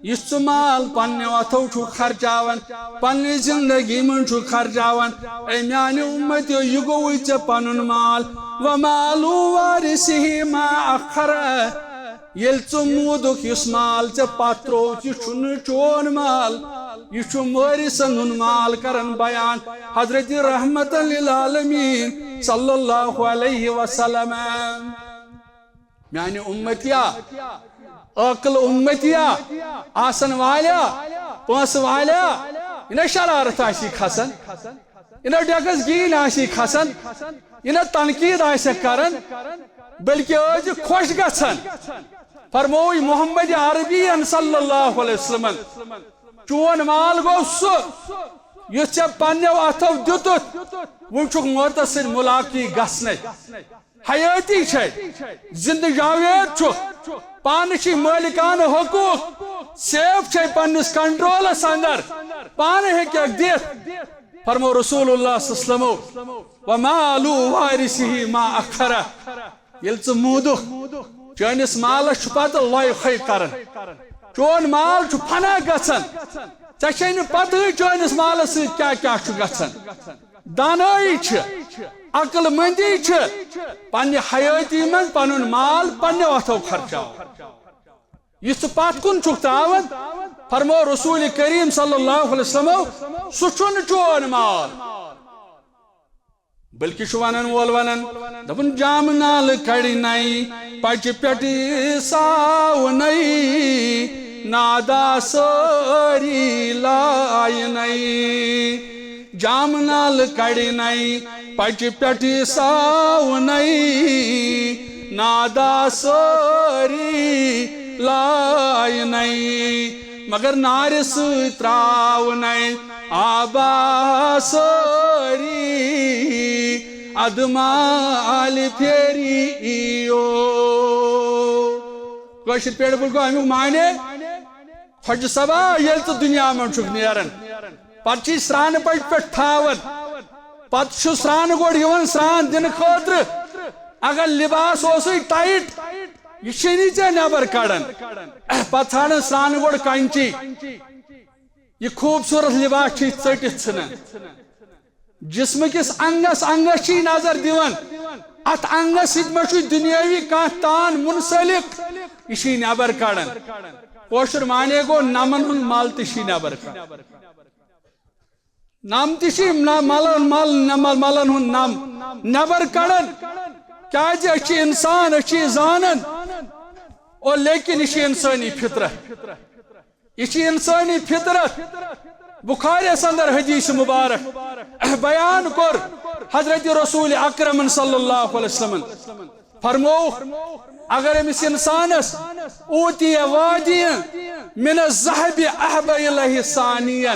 یُس ژٕ مال پننہِ اتھو چھُکھ خرچاوان، پننہِ زندگی منٛز چھُکھ خرچاوان، اے میانہِ امتیو، یہِ گوٚوُے ژےٚ پنُن مال۔ ومال وارثه ما أخر۔ ییٚلہِ ژٕ موٗدُکھ، یُس مال ژےٚ پتھ ترووُتھ، یہِ چھُنہٕ چون مال، یہِ چھُ وٲرثن ہُنٛد مال کران بیان حضرت رحمت للعالمین صلی اللہ علیہ وسلم۔ میانہِ امتیا، عاقل امتیا، آسن والیا، پونٛسہٕ والیا، یہِ نہ شرارت آسی کھسان، یہِ نہ ڈیکس گیٖنۍ آسی کھسان، یہِ نہ تنقید آسہِ کران، بلکہ ٲسۍ خۄش گژھان۔ فرمووُے محمد عربی صلی اللہ علیہ وسلمن، چون مال گوٚو سُہ یُس ژےٚ پننیو اتھو دیُتُتھ، وُنہِ چھُکھ موتس سۭتۍ ملاقی گژھنے۔ حیٲتی چھے، زندٕ جاوید چھُکھ، پانہٕ چھے مٲلکانہٕ حقوق، سیف چھے پننِس کنٹرولس اندر، پانہٕ ہیٚککھ دِتھ۔ فرمو رسول اللہ صلی اللہ علیہ وسلمو، ومال وارثه ما أخر۔ ییٚلہِ ژٕ موٗدُکھ، چٲنِس مالس چھُ پتہٕ لۄے کھۄے کران، چون مال چھُ فنا گژھان، ژےٚ چھے نہٕ پتہٕے چٲنِس مالس سۭتۍ کیٛاہ کیٛاہ چھُ گژھان۔ دانٲیی چھِ، عقل مندی چھِ، پننہِ حیٲتی منٛز پنُن مال پننیو اتھو خرچاوُن۔ یُس ژٕ پتھ کُن چھُکھ تراوان، فرمو رسول کریم صلی اللہ علیہ وسلمو، سُہ چھُنہٕ چون مال۔ بلکہِ چھُ ونن وول ونان، دپان، جامہٕ نالہٕ کڑِ نَے، پچہِ پٮ۪ٹھ ساونَے، نادا سٲری لایہِ نَے۔ جامہٕ نالہٕ کڑِ نَے، پچہِ پٮ۪ٹھ ساونَے، نادا سٲری لایہِ نَے۔ مگر نارِ سۭتۍ تراونَے آبا سٲری، ادٕ مالہِ پھیری یِیو۔ کٲشِر پٲٹھۍ بوٗزگو اَمیُک معنی، خۄجہِ صٲبا، ییٚلہِ ژٕ دُنیا منٛز چھُکھ نیران، پتہٕ چھُے سرٛانہٕ پچہِ پٮ۪ٹھ تھاوان، پتہٕ چھُ سرٛانہٕ گۄڈٕ یِوان سرٛان دِنہٕ خٲطرٕ۔ اگر لباس اوسُے ٹایٹ، یہِ چھُے نہٕ ژےٚ نٮ۪بر کڑان۔ پتہٕ ژھانڈان سرٛانہٕ گۄڈٕ کنچی، یہِ خوٗبصوٗرت لباس چھُے ژٔٹِتھ ژھٕنان۔ جسمہٕ کِس انگس انگس چھِ یہِ نظر دِوان۔ اتھ انگس سۭتۍ ما چھُ دُنیٲوی کانٛہہ تان منسلک؟ یہِ چھِ یہِ نٮ۪بر کڑان۔ کٲشُر معنی گوٚو، نمن ہُنٛد مل تہِ چھِ یہِ نٮ۪بر کڑان۔ نم تہِ چھِ یِم نہ-، ملن، مل-، نہ-، مل-، ملن ہُنٛد نم نٮ۪بر کڑان۔ کیازِ أسۍ چھِ انسان، أسۍ چھِ یہِ زانان۔ اور لیکن یہِ چھِ انسٲنی فطرت۔ یہِ چھِ انسٲنی فطرت۔ بخاریس اندر حدیث مبارک بیان کوٚر حضرت رسول اکرمن صلی اللہ علیہ وسلمن۔ فرمووُکھ، اگر أمِس انسانس اوتی وادی من الذهب احب الیہ ثانیا،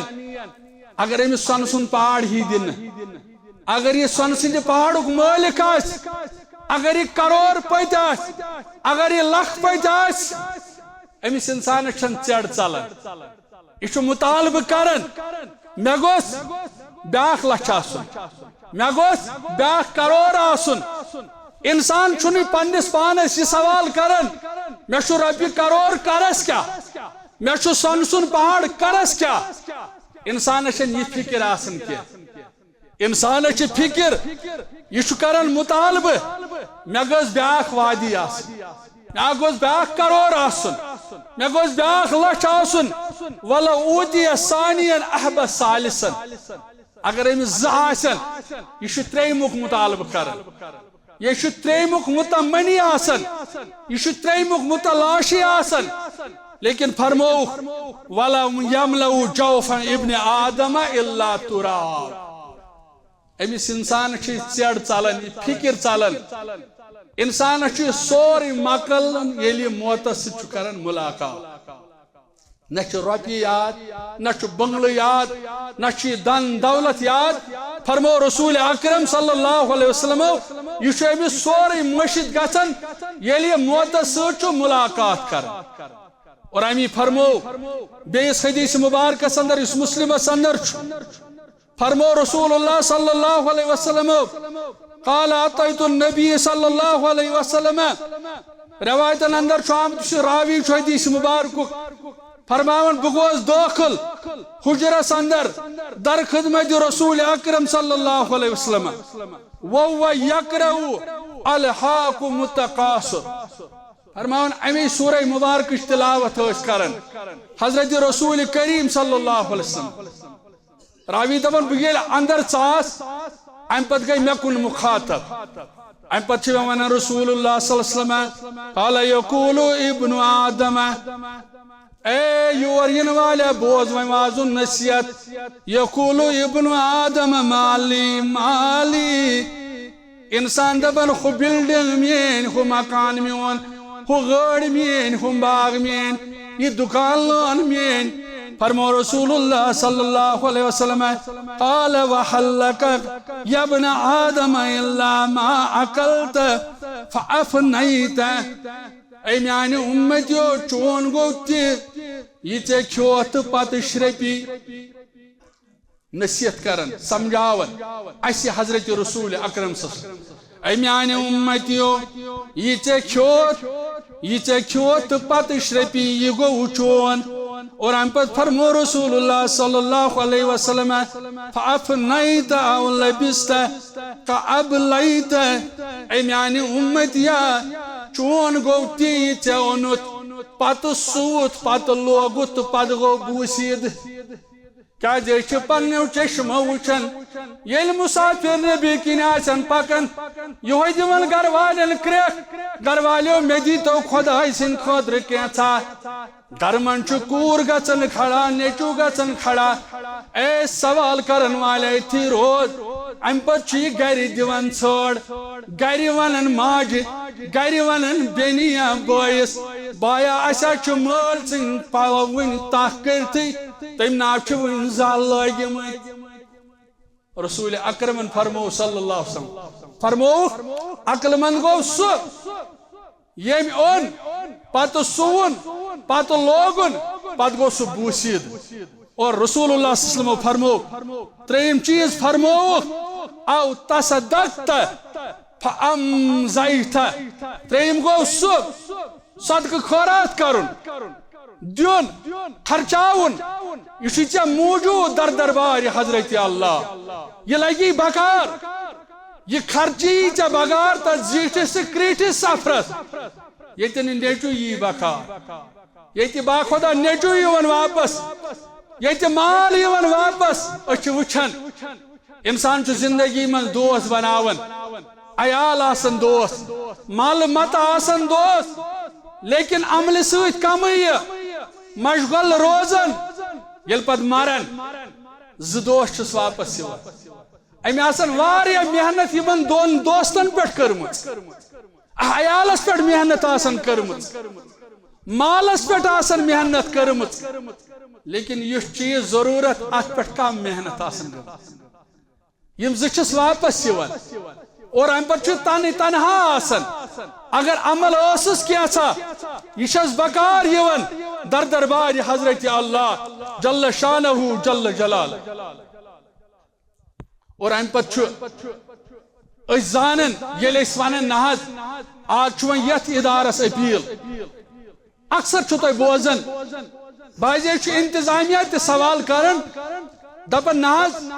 اگر أمِس سۄنہٕ سُنٛد پہاڑ یی دِنہٕ، اگر یہِ سۄنہٕ سٕنٛدِ پہاڑُک مٲلِک آسہِ، اگر یہِ کرور پٔتۍ آسہِ، اگر یہِ لکھ پٔتۍ آسہِ، أمِس انسانس چھنہٕ ژیڑ ژلان۔ یہِ چھُ مطالبہٕ کران، مےٚ گوٚژھ بیاکھ لچھ آسُن، مےٚ گوٚژھ بیاکھ کرور آسُن۔ انسان چھُنہٕ پننِس پانس یہِ سوال کران، مےٚ چھُ رۄپیہِ کرور کرس کیٛاہ؟ مےٚ چھُ سۄنہٕ سُنٛد پہاڑ کرس کیٛاہ؟ انسانس چھنہٕ یہِ فکر آسان کینٛہہ۔ انسانس چھِ فکر، یہِ چھُ کران مطالبہٕ، مےٚ گٔژھ بیاکھ وادی آسٕنۍ، مےٚ گوٚژھ بیاکھ کرور آسُن، مےٚ گوٚژھ بیاکھ لچھ آسُن۔ ولو اوتی ثانیا احب ثالثا، اگر أمِس زٕ آسن، یہِ چھُ ترٛیٚیِمُک مطالبہٕ کران۔ یہِ چھُ ترٛیٚیِمیُک متمنی آسان، یہِ چھُ ترٛیٚیِمیُک متلاشی آسان۔ لیکن فرمووُکھ، "ولم یملأ جوف ابن آدم الا تراب۔" أمِس انسانس چھِ ژیڑ ژلان، یہِ فکر ژلان۔ انسانس چھُ یہِ سورُے مۄکلان، ییٚلہِ یہِ موتس سۭتۍ چھُ کران ملاقات۔ نہ چھُ رۄپیہِ یاد، نہ چھُ بنگلہٕ یاد، نہ چھُ یہِ دن دولت یاد۔ فرمو رسول اکرم صلی اللہ علیہ وسلمو، یہِ چھُ أمِس سورُے مٔشِتھ گژھان، ییٚلہِ یہِ موتس سۭتۍ چھُ ملاقات کران۔ اور امی فرمو بیٚیِس حدیث مبارکس اندر، یُس مسلمس اندر چھُ، فرمو رسول اللہ صلی اللہ علیہ وسلم، قال اتیت النبی صلی اللہ علیہ وسلم۔ روایتن اندر چھُ آمُت، یُس راوی چھُ حدیث مبارکُک، فرماوان، بہٕ گوس دٲخل حجرس اندر در خدمت رسول اکرم صلی اللہ علیہ وسلم، وهو یقرأ الهاکم التکاثر۔ فرماوان، امی سورہ مبارکٕچ تلاوت ٲسۍ کران حضرت رسول کریم صلی اللہ علیہ وسلم۔ راوی دپان، بہٕ ییٚلہِ اندر ژاس، امہِ پتہٕ گٔے مےٚ کُن مخاطب۔ امہِ پتہٕ چھِ مےٚ ونان رسول اللہ صلی اللہ علیہ وسلم، قال یقول ابن آدم، اے یور یِنہٕ والے، بوز وۄنۍ وازُن نصیحت، یقول ابن آدم مالی مالی۔ انسان دپان، ہُہ بلڈنگ میٲنۍ، ہُہ مکان میون، ہُہ گٲڑۍ میٲنۍ، ہُم باغ میٲنۍ، یہِ دُکان لٲن میٲنۍ۔ فرمو رسول اللہ صلی اللہ علیہ وسلم، قال وهل لك يا ابن آدم إلا ما أكلت فأفنيت۔ اے میانہِ امتیو، چون گوٚو تہِ، یہِ ژےٚ کھیوتھ تہٕ پتہٕ شرپی۔ نصیحت کران، سمجھاوان اسہِ حضرت رسول اکرم صلی اللہ علیہ وسلم۔ اے میانہِ امتیو، یہِ ژےٚ کھیوتھ، یہِ ژےٚ کھیوتھ تہٕ پتہٕ شرپی، یہِ گوٚو چون۔ اور امہِ پتہٕ فرمو رسول اللہ صلی اللہ علیہ وسلم، فأفنيت أو لبست فأبليت۔ اے میانہِ امتیا، چون گوٚو تی، یہِ ژےٚ اوٚنُتھ، پتہٕ سُوُتھ، پتہٕ لوگُتھ تہٕ پتہٕ گوٚو بوسیٖد۔ کیازِ أسۍ چھِ پننیو چشمو وٕچھان، ییٚلہِ مسافر نبی کِنۍ آسن پکان، یِہوٚے دِوان گرٕ والٮ۪ن کرٛٮ۪کھ، گرٕ والیو، مےٚ دیٖتو خۄداے سٕنٛدِ خٲطرٕ کینٛژھا۔ گرٕ منٛز چھُ کوٗر گژھان کھڑا، نیٚچوٗ گژھان کھڑا۔ اے سوال کرن والے، أتھی روز۔ امہِ پتہٕ چھُ یہِ گرِ دِوان ژھٲڑ، گرِ ونان ماجہِ، گرِ ونان بیٚنہِ یا بٲیِس، بایا، اسہِ ہا چھُ مٲلۍ سٕنٛدۍ پلو وُنہِ تکھ کٔرتھٕے، تٔمۍ نہ چھُ وُنہِ زل لٲگمٕتۍ۔ رسول اکرمن فرمو صلی اللہ علیہ وسلم، فرمووُکھ، عقل مند گوٚو سُہ، ییٚمۍ اوٚن، پتہٕ سُوُن، پتہٕ لوگُن، پتہٕ گوٚو سُہ بوسیٖد۔ اور رسول اللہ صلی اللہ علیہ وسلم فرمو، ترٛیٚیِم چیٖز فرمووُکھ، او تصدقت فامضیت۔ ترٛیٚیِم گوٚو سُہ صدقہٕ خٲرات کرُن۔ دیُن، خرچاوُن، یہِ چھُے ژےٚ موٗجوٗد در دربارِ حضرت اللہ۔ یہِ لگی بکار، یہِ خرچی ژےٚ بکار تتھ زیٖٹھِس تہٕ کرٛیٖٹھِس سفرس، ییٚتہِ نہٕ نیٚچوٗ یی بکار، ییٚتہِ باخۄدا نیٚچوٗ یِوان واپس، ییٚتہِ مال یِوان واپس۔ أسۍ چھِ وٕچھان، انسان چھُ زندگی منٛز دوست بناوان، عیال آسن دوست، مال متہٕ آسن دوست، لیکن عملہِ سۭتۍ کمٕے یہِ مشغول روزان۔ ییٚلہِ پتہٕ مران، زٕ دوست چھِس واپس یِوان۔ أمۍ آسن واریاہ محنت یِمن دۄن دوستن پٮ۪ٹھ کٔرمٕژ، عیالس پٮ۪ٹھ محنت آسن کٔرمٕژ، مالس پٮ۪ٹھ آسن محنت کٔرمٕژ، لیکن یُس چیٖز ضروٗرت، اتھ پٮ۪ٹھ کم محنت آسن کٔرمٕژ۔ یِم زٕ چھِس واپس یِوان اور امہِ پتہٕ چھُ تنہٕ تنہا آسان۔ اگر عمل ٲسٕس کینٛژھا، یہِ چھَس بکار یِوان در دربارِ حضرت اللہ جل شانہ جل جلال۔ اور امہِ پتہٕ چھُ أسۍ زانان، ییٚلہِ أسۍ ونان، نہ حظ، آز چھُ وۄنۍ یتھ ادارس اپیل، اکثر چھُو تُہۍ بوزان، بعضے چھُ انتظامیہ تہِ سوال کران، دپان، نہ حظ،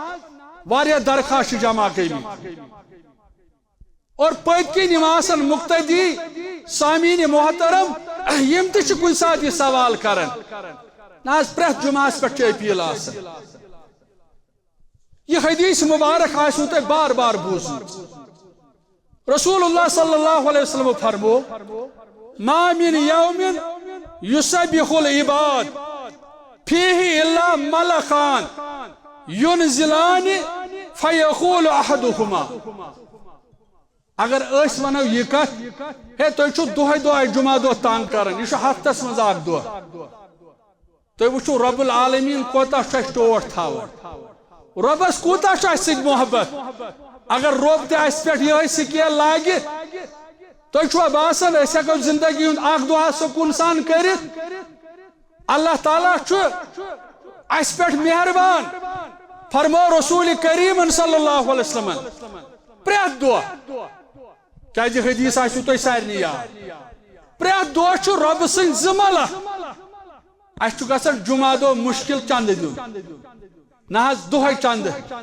واریاہ درخواست چھِ جمع گٔمٕتۍ۔ اور پٔتۍ کِنۍ یِم آسان مقتدی، سامعین محترم، یِم تہِ چھِ کُنہِ ساتہٕ یہِ سوال کران۔ نہ حظ، پرٛٮ۪تھ جمعہس پٮ۪ٹھ چھِ اپیل آسان۔ یہِ حدیث مبارک آسِوٕ تۄہہِ بار بار بوٗزمُت۔ رسول اللہ صلی اللہ علیہ وسلم فرمو، ما من یوم یسبح العباد فیہ الا ملکان ینزلان فیقول احدہما۔ اگر أسۍ ونو یہِ کتھ، ہے، تُہۍ چھِو دۄہے دۄہے جمعہ دۄہ تنگ کران، یہِ چھُ ہفتس منٛز اکھ دۄہ۔ تُہۍ وٕچھِو، رب العالمین کوتاہ چھُ اَسہِ ٹوٹھ تھاوان، رۄبس کوٗتاہ چھُ اَسہِ سۭتۍ محبت۔ اگر رۄب تہِ اَسہِ پٮ۪ٹھ یِہوٚے سکیل لاگہِ، تۄہہِ چھُوا باسان أسۍ ہٮ۪کو زندگی ہُنٛد اکھ دۄہ سکوٗن سان کٔرِتھ؟ اللہ تعالیٰ چھُ اَسہِ پٮ۪ٹھ مہربان۔ فرموو رسول کریمن صلی اللہ علیہ وسلمن، پرٛٮ۪تھ دۄہ، کیازِ حدیث آسِوٕ تۄہہِ سارنٕے یاد، پرٛٮ۪تھ دۄہ چھُ رۄبہٕ سٕنٛدۍ زٕ ملک اَسہِ چھُ گژھان جمعہ دۄہ مُشکِل چندٕ دیُن۔ نہ حظ، دۄہے چندٕ۔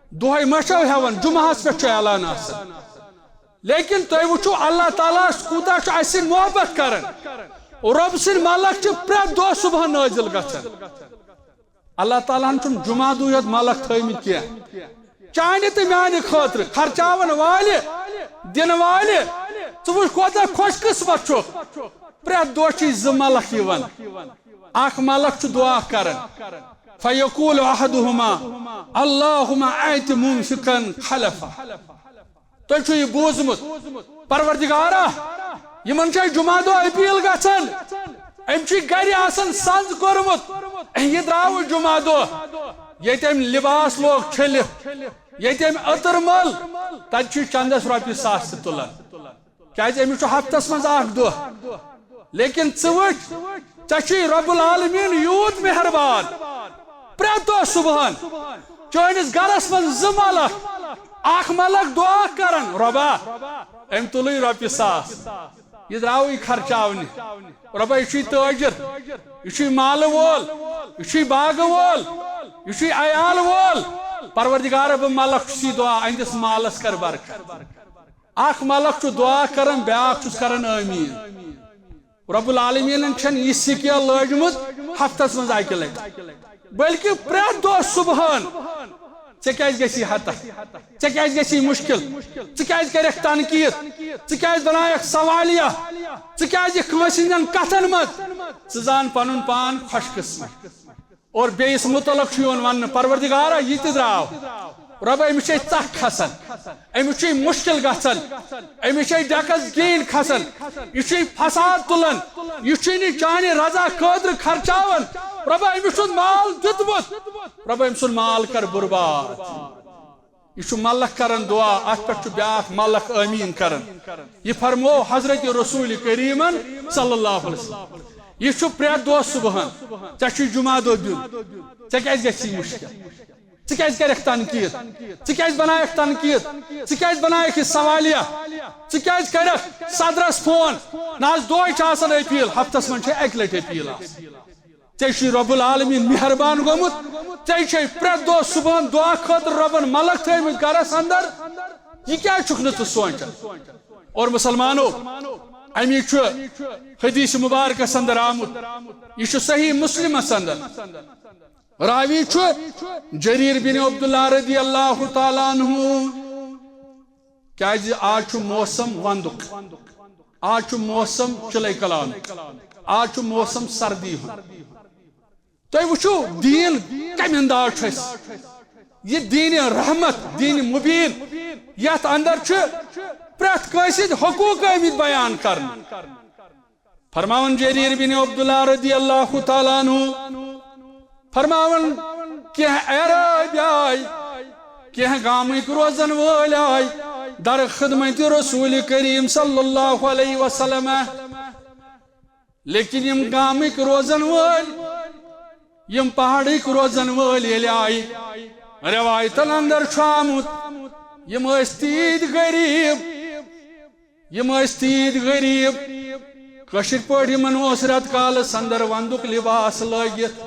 دۄہے ما چھو ہٮ۪وان؟ جمعہس پٮ۪ٹھ چھُ اعلان آسان۔ لیکن تُہۍ وٕچھِو، اللہ تعالیٰ ہس کوٗتاہ چھُ اَسہِ سۭتۍ محبت کران۔ رۄب سٕنٛدۍ ملک چھِ پرٛٮ۪تھ دۄہ صبحن نٲزِل گژھان۔ اللہ تعالیٰ ہن چھُنہٕ جمعہ دۄہ یوت ملک تھٲومٕتۍ کینٛہہ۔ چانہِ تہٕ میانہِ خٲطرٕ خرچاون والہِ، دِنہٕ والہِ، ژٕ وٕچھ کوتاہ خۄش قسمت چھُکھ۔ پرٛٮ۪تھ دۄہ چھِ زٕ ملک یِوان۔ اکھ ملک چھُ دعا کران، فیقول احدہما، اللہم اعط منفقا خلفا۔ تۄہہِ چھُو یہِ بوٗزمُت، پروردگارا، یِمن چھےٚ جمعہ دۄہ اپیل گژھان، أمۍ چھُے گرِ آسان سنٛز کوٚرمُت، یہِ درٛاو جمعہ دۄہ، ییٚتہِ أمۍ لباس لوگ چھٔلِتھ، ییٚتہِ أمۍ عطر مل، تتہِ چھُے چندس رۄپیہِ ساس تہِ تُلان۔ کیازِ أمِس چھُ ہفتس منٛز اکھ دۄہ۔ لیکن ژٕ وٕچھ، ژےٚ چھُے رب العالمین یوٗت مہربان۔ پرٛٮ۪تھ دۄہ صبحن چٲنِس گرس منٛز زٕ ملک، اکھ ملک دعا کران، رۄبا، أمۍ تُلٕے رۄپیہِ ساس، یہِ درٛاوٕے خرچاونہِ۔ رۄبا، یہِ چھُے تٲجر، یہِ چھُے مالہٕ وول، یہِ چھُے باغہٕ وول، یہِ چھُے عیال وول۔ پروردگارا، بہٕ ملک چھُس یہِ دعا، أہنٛدِس مالس کر برکت۔ اکھ ملک چھُ دعا کران، بیاکھ چھُس کران آمین۔ رب العالمینن چھنہٕ یہِ سکیل لٲجمٕژ ہفتس منٛز اکہِ لٹہِ، بلکہِ پرٛٮ۪تھ دۄہ صبحن۔ ژےٚ کیازِ گژھی ہتک؟ ژےٚ کیازِ گژھی مشکل؟ ژٕ کیازِ کرکھ تنقید؟ ژٕ کیازِ بنایکھ سوالیہ؟ ژٕ کیازِ یِکھ کٲنٛسہِ ہٕنٛدٮ۪ن کتھن منٛز؟ ژٕ زان پنُن پان خۄش قسمت۔ اور بیٚیِس متعلق چھُ یِوان وننہٕ، پروردگارا، یہِ تہِ درٛاو۔ رۄبا، أمِس چھے ژکھ کھسان، أمِس چھُے مشکل گژھان، أمِس چھے ڈیکس گیٖنۍ کھسان، یہِ چھُے فساد تُلان، یہِ چھُے نہٕ چانہِ رضا خٲطرٕ خرچاوان۔ رۄبا، أمِس چھُتھ مال دیُتمُت، رۄبا، أمۍ سُنٛد مال کر برباد۔ یہِ چھُ ملک کران دعا، اتھ پٮ۪ٹھ چھُ بیاکھ ملک آمین کران۔ یہِ فرموو حضرت رسول کریمن صلی اللہ علیہ وسلم۔ یہِ چھُ پرٛٮ۪تھ دۄہ صبحن، ژےٚ چھُے جمعہ دۄہ دیُن، ژےٚ کیازِ گژھی مشکل؟ ژٕ کیازِ کرکھ تنقید؟ ژٕ کیازِ بنایکھ تنقید؟ ژٕ کیازِ بنایکھ یہِ سوالیہ؟ ژٕ کیازِ کرکھ صدرس فون؟ نہ حظ، دۄہے چھِ آسان اپیل، ہفتس منٛز چھِ اکہِ لٹہِ اپیل آسان۔ ژےٚ چھُے رب العالمین مہربان گوٚمُت، ژےٚ چھے پرٛٮ۪تھ دۄہ صبحن دعا خٲطرٕ ربن ملک تھٲومٕتۍ گرس اندر۔ یہِ کیازِ چھُکھ نہٕ ژٕ سونچان؟ اور مسلمانو، امی چھُ حدیث مبارکس اندر آمُت، یہِ چھُ صحیح مسلمس اندر۔ راوی چھُ جریر بن عبداللہ رضی اللہ تعالیٰ عنہ۔ کیازِ آز چھُ موسم وندُک، آز چھُ موسم چِلے کلانُک، آز چھُ موسم سردی ہُنٛد۔ تُہۍ وٕچھِو، دیٖن کَمہِ انداز چھُ اَسہِ۔ یہِ دیٖنِ رحمت، دیٖنِ مُبیٖن، یَتھ اندر چھُ پرٛٮ۪تھ کٲنٛسہِ ہٕنٛدۍ حقوٗق آمٕتۍ بیان کرنہٕ۔ فرماوان جریر بن عبداللہ رضی اللہ تعالیٰ عنہ، فرماوان، کینٛہہ اعرابی آے، کینٛہہ گامٕکۍ روزن وٲلۍ آے در خدمت رسول کریم صلی اللہ علیہ وسلم۔ لیکن یِم گامٕکۍ روزن وٲلۍ، یِم پہاڑٕکۍ روزن وٲلۍ ییٚلہِ آیہِ، روایتن اندر چھُ آمُت، یِم ٲسۍ تیٖتۍ غریٖب، یِم ٲسۍ تیٖتۍ غریٖب، کٲشِر پٲٹھۍ یِمن اوس رٮ۪تہٕ کالس اندر ونٛدُک لباس لٲگِتھ۔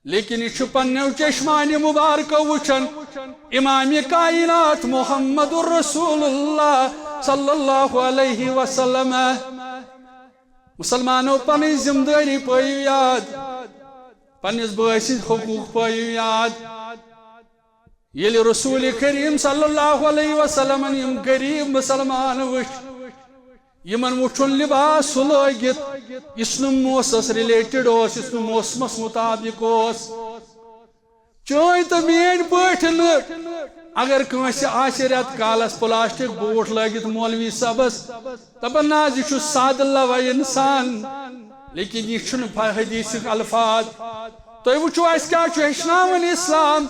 لیکن یہِ چھُ پننیو چشمانہِ مبارکو وٕچھان امام کائنات محمد رسول اللہ صلی اللہ علیہ وسلم۔ مسلمانو، پنٕنۍ ذمہٕ دٲری پٲیِو یاد، پننِس بٲے سٕنٛدۍ حقوٗق پٲیِو یاد۔ ییٚلہِ رسول کریم صلی اللہ علیہ وسلمن یِم غریب مسلمان وٕچھ، یِمن وُچھُن لباس سُہ لٲگِتھ یُس نہٕ موسمس related اوس، یُس نہٕ موسمس مطابق اوس۔ چٲنۍ تہٕ میٲنۍ پٲٹھۍ نہٕ۔ اگر کٲنٛسہِ آسہِ رٮ۪تہٕ کالس پلاسٹک بوٗٹھ لٲگِتھ مولوی صٲبس، دپان، نہ حظ، یہِ چھُ سادٕ لوے انسان، لیکن یہِ چھُنہٕ ف-، حدیثُک الفاظ۔ تُہۍ وٕچھِو، اَسہِ کیٛاہ چھُ ہیٚچھناوان اسلام،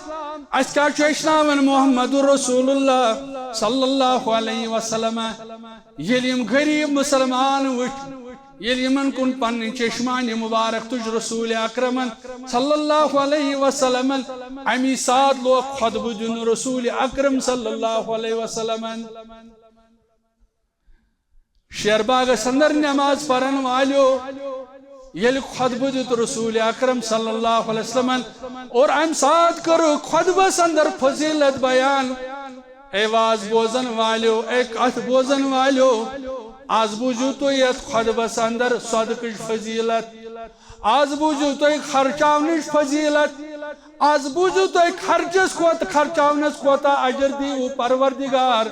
اَسہِ کیٛاہ چھُ ہیٚچھناوان محمد رسول اللہ صلی اللہ علیہ وسلم۔ ییٚلہِ یِم غریٖب مسلمان وٕچھ، ییٚلہِ یِمن کُن پنٕنۍ چشمانِ مبارک تُج رسول اکرمن صلی اللہ علیہ وسلمن، امی ساتہٕ لوگ خطبہٕ دیُن رسول اکرم صلی اللہ علیہ وسلمن۔ شیر باغس اندر نماز پرن والیو ییٚلہِ خطبہٕ دیُت رسول اکرم صلی اللہ علیہ وسلمن اور امہِ ساتہٕ کٔر خطبس اندر فضیلت بیان۔ اے واز بوزن والیو، اے کتھ بوزن والیو، از بوٗزِو تُہۍ یتھ خطبس اندر صدقٕچ فضیلت، از بوٗزِو تُہۍ خرچاونٕچ فضیلت، از بوٗزِو تُہۍ خرچس کوت-، خرچاونس کوتاہ اجر دیٖوٕ پروردگار۔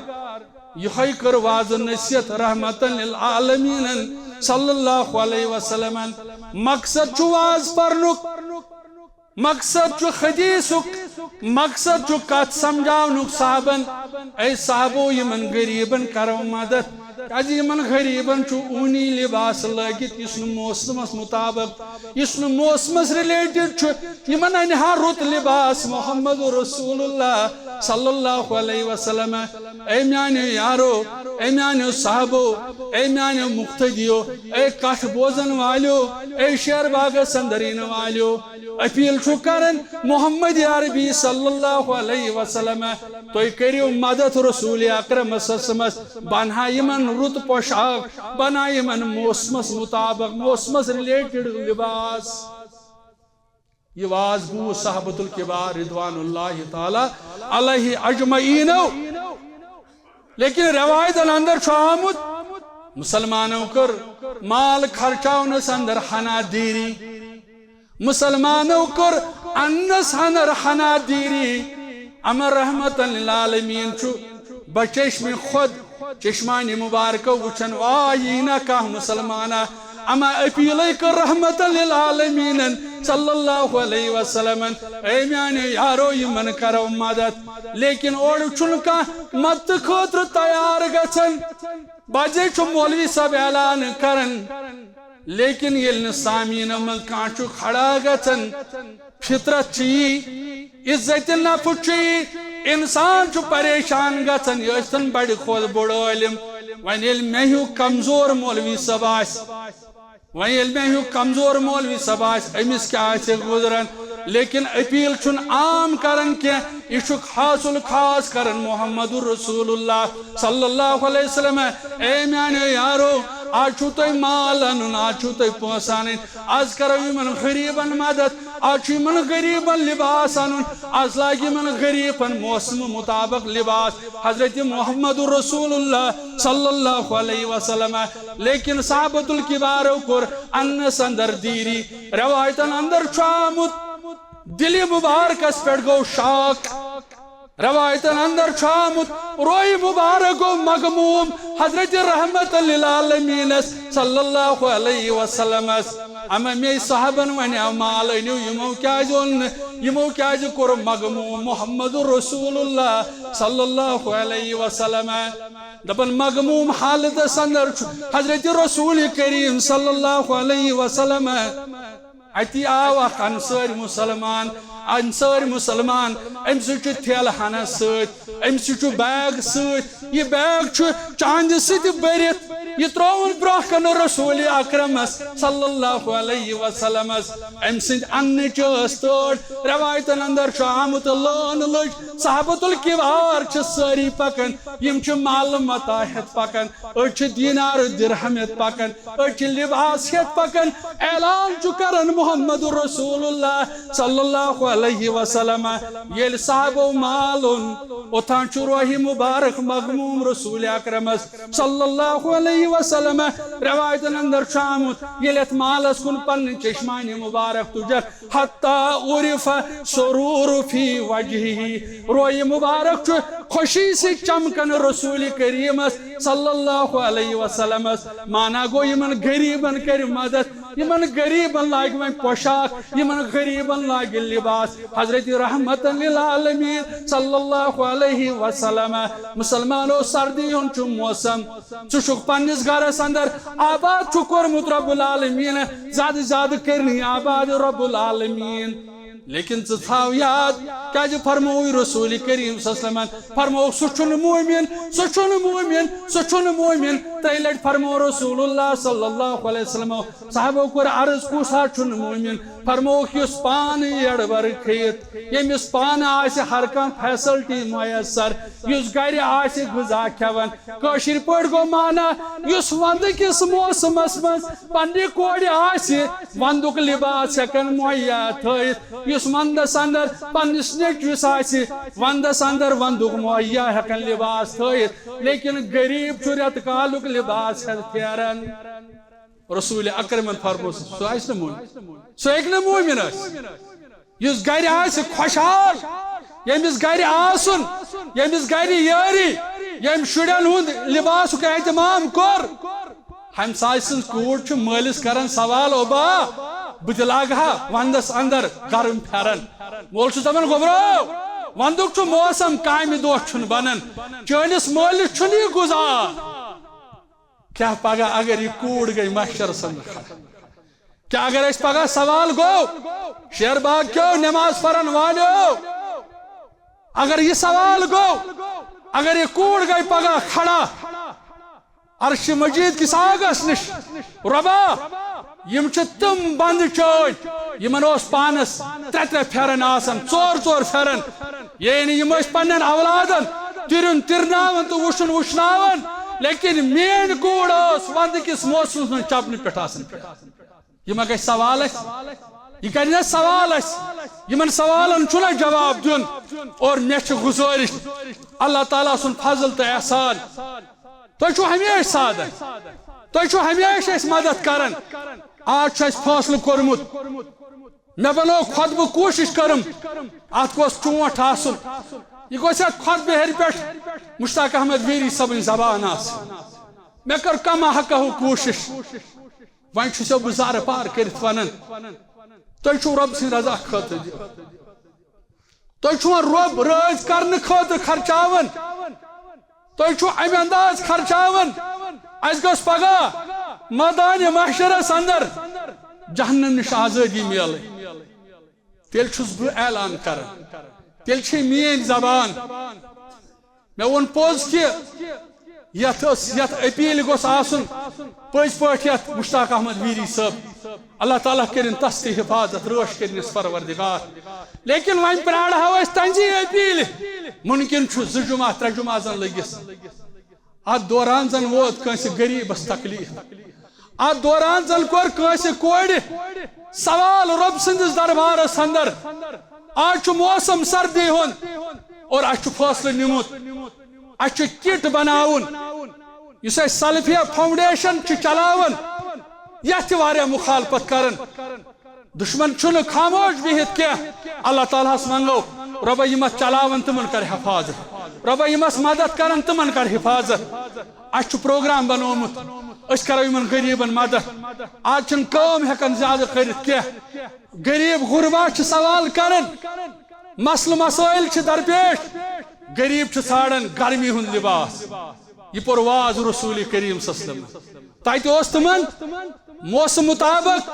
یِہوٚے کٔر واز نصیحت رحمتن للعالمینن صلی اللہ علیہ وسلمن۔ مقصد چھُ واز پرنُک، مقصد چھُ حدیثُک، مقصد چھُ کتھ سمجھاونُک صحابن۔ اے صحابو، یِمن غریبن کرو مدد، کیازِ یِمن غریبن چھُ اوٗنی لباس لٲگِتھ یُس نہٕ موسمس مطابق، یُس نہٕ موسمس related چھُ، یِمن انہِ ہا رُت لباس محمد رسول اللہ صلی اللہ علیہ وسلم۔ اے میانیو یارو، اے میانیو صحابو، اے میانیو مقتدیو، اے کتھ بوزن والیو، اے شیر باغس اندر یِنہٕ والیو، اپیل چھُ کران محمد عربی صلی اللہ علیہ وسلم، تُہۍ کٔرِو مدد رسول اکرمس، بنہا یِمن رُت پوشاک، بنہا یِمن موسمس مطابق، موسمس related لباس۔ یہِ واز بوٗز صحابۃ الکبار رضوان اللہ تعالیٰ علیہ اجمعینو۔ لیکن روایتن اندر چھُ آمُت، مسلمانو کٔر مال خرچاونس اندر ہنا دیری، مسلمانو کٔر انس اندر ہنا دیری۔ اما رحمتن للعالمین چھُ بچشمِ خود چشمانِ مبارکو وٕچھان، آ، یی نہ کانٛہہ مسلمانہ۔ اما اپیلے کٔر رحمتن للعالمینن صلی اللہ علیہ وسلمن، اے میانیو یارو، یِمن کرو مدد۔ لیکن اورٕ چھُنہٕ کانٛہہ مدتہٕ خٲطرٕ تیار گژھان۔ بعضے چھُ مولوی صٲب اعلان کران، لیکن ییٚلہِ نہٕ سامعیٖنو منٛز کانٛہہ چھُ کھڑا گژھان، فطرت چھِ یی، عزت نفس چھُ یی، انسان چھُ پریشان گژھان، یہِ ٲسۍتن بڑِ کھۄتہٕ بوٚڑ عٲلم۔ وۄنۍ ییٚلہِ مےٚ ہیوٗ کمزور مولوی صٲب آسہِ، وۄنۍ ییٚلہِ مےٚ ہیوٗ کمزور مولوی صٲب آسہِ، أمِس کیٛاہ آسہِ گُزران؟ لیکن اپیل چھُنہٕ عام کران کینٛہہ، یہِ چھُکھ خاص الخاص کران محمد رسول اللہ صلی اللہ علیہ وسلم۔ اے میانیو یارو، آز چھُو تۄہہِ مال انُن، آز چھُو تۄہہِ پونٛسہٕ انٕنۍ، آز کرو یِمن غریبن مدد، آز چھُ یِمن غریبن لباس انُن، آز لاگہِ یِمن غریبن موسمہٕ مطابق لباس۔ حضرت محمد رسول اللہ صلی اللہ علیہ وسلم۔ لیکن صحابۃ الکبارو کوٚر انس اندر دیری۔ روایتن اندر چھُ آمُت، دِلہِ مبارکس پٮ۪ٹھ گوٚو شاک۔ روایتن اندر چھُ آمُت، روے مبارک گوٚو مغموم حضرت رحمت للعالمینس صلی اللہ علیہ وسلمس۔ اما مے صحابن ونیو، مال أنِو، یِمو کیازِ اوٚن نہٕ؟ یِمو کیازِ کوٚر مغموم محمد رسول اللہ صلی اللہ علیہ وسلم؟ دپان مغموم حالتس اندر چھُ حضرت رسول کریم صلی اللہ علیہ وسلم۔ اتی آو اکھ انصٲرۍ مسلمان، انصٲرۍ مسلمان، أمۍ سۭتۍ چھُ تھیلہٕ ہنا سۭتۍ، أمۍ سۭتۍ چھُ بیگ سۭتۍ، یہِ بیگ چھُ چاندِ سۭتۍ بٔرِتھ، یہِ ترٛووُن برٛونٛہہ کنہٕ رسول اکرمس صلی اللہ علیہ وسلمس۔ أمۍ سٕنٛدِ اننٕچ ٲس تٲڑ۔ روایتن اندر چھُ آمُت، لٲن لٔج، صحابت الکبار چھِ سٲری پکان، یِم چھِ مال متاع ہٮ۪تھ پکان، أڑۍ چھِ دینار و درہم ہٮ۪تھ پکان، أڑۍ چھِ لباس ہٮ۪تھ پکان۔ اعلان چھُ کران محمد رسول اللہ صلی اللہ علیہ وسلم۔ ییٚلہِ صحابو مال اوٚن، اوٚتام چھُ روحی مبارک مغموم رسول اکرمس صلی اللہ علیہ وسلم۔ روایتن اندر چھُ آمُت، ییٚلہِ اتھ مالس کُن پننہِ چشمانِ مبارک تُجکھ، حتی عرف سرور فی وجہہ، روے مبارک چھُ خوشی سۭتۍ چمکان رسول کریمس صلی اللہ علیہ وسلمس۔ مانا گوٚو، یِمن غریبن کرِ مدد، یِمن غریبن لاگہِ وۄنۍ پوشاک، یِمن غریبن لاگہِ لباس۔ حضرت رحمت للعالمین صلی اللہ علیہ وسلم۔ مسلمانو، سردی ہُنٛد چھُ موسم، ژٕ چھُکھ پننِس گرس اندر، آباد چھُ کوٚرمُت رب العالمین، زیادٕ زیادٕ کٔرنی آباد رب العالمین۔ لیکن ژٕ تھاو یاد، کیازِ فرمووُے رسول کریم صلی اللہ علیہ وسلمن، فرمووُکھ، سُہ چھُنہٕ مومن، سُہ چھُنہٕ مومن، سُہ چھُنہٕ مومن۔ ترٛیٚیہِ لٹہِ فرموو رسول اللہ صلی اللہ علیہ وسلم۔ صحابو کوٚر عرض، کُس ہا چھُنہٕ مومن؟ فرمووُکھ، یُس پانہٕ یڑبر کھیٚیِتھ، ییٚمِس پانہٕ آسہِ ہر کانٛہہ فیسلٹی میسر، یُس گرِ آسہِ غذا کھٮ۪وان، کٲشِر پٲٹھۍ گوٚو معنی، یُس ونٛدٕ کِس موسمس منٛز پننہِ کورِ آسہِ ونٛدُک لباس ہٮ۪کان مہیا تھٲیِتھ، یُس ونٛدس اندر پننِس نیٚچوِس آسہِ ونٛدس اندر ونٛدُک مہیا ہٮ۪کان لباس تھٲیِتھ، لیکن غریب چھُ رٮ۪تہٕ کالُک لباس ہٮ۪تھ پھیران۔ رسول اکرمن فرموو، سُہ آسہِ نہٕ مومن، سُہ ہیٚکہِ نہٕ مومن ٲسِتھ۔ یُس گرِ آسہِ خۄشحال، ییٚمِس گرِ آسُن، ییٚمِس گرِ یٲری، ییٚمۍ شُرٮ۪ن ہُنٛد لباسُک اہتمام کوٚر، ہمسایہِ سٕنٛز کوٗر چھِ مٲلِس کران سوال، "او با، بہٕ تہِ لاگہٕ ہا ونٛدس اندر گرم پھٮ۪رن؟" مول چھُس دپان، "گوٚبرو، ونٛدُک چھُ موسم، کامہِ دۄہ چھُنہٕ بنان، چٲنِس مٲلِس چھُنہٕ یہِ گُزار۔" کیٛاہ پگاہ اگر یہِ کوٗر گٔے محشرس اندر کھڑا؟ کیٛاہ اگر اَسہِ پگاہ سوال گوٚو، شیر باغ کیو نماز پرن والیو، اگر یہِ سوال گوٚو، اگر یہِ کوٗر گٔے پگاہ کھڑا عرش مجید کِس آگس نِش، "رۄبا، یِم چھِ تِم بنٛدٕ چٲنۍ، یِمن اوس پانس ترٛےٚ ترٛےٚ پھٮ۪رن آسان، ژور ژور پھٮ۪رن، یعنی یِم ٲسۍ پننٮ۪ن اولادن تِرُن تِرناوان تہٕ وُشُن وُشناوان، لیکن میٲنۍ کوٗر ٲس ونٛدٕ کِس موسمس منٛز چپنہِ پٮ۪ٹھ آسان پھِران۔" یہِ ما گژھِ سوال اَسہِ؟ یہِ کَرِ نہ سوال اَسہِ؟ یِمن سوالن چھُنہ جواب دیُن۔ اور مےٚ چھِ گُزٲرِش، اللہ تعالیٰ سُنٛد فضل تہٕ احسان۔ تُہۍ چھِو ہمیشہِ سادن، تُہۍ چھِو ہمیشہِ اَسہِ مدد کران۔ آز چھُ اَسہِ فٲصلہٕ کوٚرمُت، مےٚ بنوو خۄطبہٕ، کوٗشِش کٔرٕم، اَتھ گوٚژھ ٹوٹھ آسُن۔ یہِ گوٚژھ اَتھ خۄطبہٕ ہیٚرِ پٮ۪ٹھ مشتاق احمد ویری صٲبٕنۍ زبان آسٕنۍ۔ مےٚ کٔر کما حقہ کوٗشِش۔ وۄنۍ چھُسو بہٕ زارٕ پار کٔرِتھ ونان، تُہۍ چھِو رۄب سٕنٛدِ رضا خٲطرٕ دِوان۔ تُہۍ چھِو وۄنۍ رۄب رٲضۍ کرنہٕ خٲطرٕ خرچاوان۔ تُہۍ چھِو امہِ انداز خرچاوان، اَسہِ گٔژھ پگاہ مٲدانِ محشرس اندر جہنم نِش آزٲدی میلٕنۍ۔ تیٚلہِ چھُس بہٕ اعلان کران، تیٚلہِ چھے میٲنۍ زبان۔ مےٚ ووٚن پوٚز کہِ یتھ ٲس، یتھ اپیل گوٚژھ آسُن پٔزۍ پٲٹھۍ یتھ مشتاق احمد میری صٲب، اللہ تعالیٰ کٔرِن تس تہِ حفاظت، رٲچھ کٔرِنس پروردگار۔ لیکن وۄنۍ پرارہو أسۍ تہنٛزی اپیل۔ ممکن چھُ زٕ جمعہ، ترٛےٚ جمعہ زن لٔگِس۔ اتھ دوران زن ووت کٲنٛسہِ غریبس تکلیف، اتھ دوران زن کوٚر کٲنٛسہِ کورِ سوال رۄب سٕنٛدِس دربارس اندر۔ آز چھُ موسم سردی ہُنٛد اور اسہِ چھُ فٲصلہٕ نیومُت، اسہِ چھُ کٹ بناوُن۔ یُس اسہِ سلفیہ فاؤنڈیشن چھُ چلاوان، یتھ چھِ واریاہ مخالفت کران۔ دشمن چھُنہٕ خاموش بِہِتھ کینٛہہ۔ اللہ تعالیٰ ہس منٛگو، رۄبہ یِم اتھ چلاوان تِمن کر حفاظت، رۄبہ یِم اتھ مدد کران تِمن کر حفاظت۔ اسہِ چھُ پروگرام بنوومُت، أسۍ کرو یِمن غریبن مدد۔ آز چھِنہٕ کٲم ہٮ۪کان زیادٕ کٔرِتھ کینٛہہ۔ غریب غربا چھِ سوال کران، مسلہٕ مسٲیل چھِ درپیش۔ غریب چھِ ژھانڈان گرمی ہُنٛد لباس۔ یہِ پوٚر واز رسول کریم صلی اللہ علیہ وسلم۔ تتہِ اوس تِمن موسم مطابق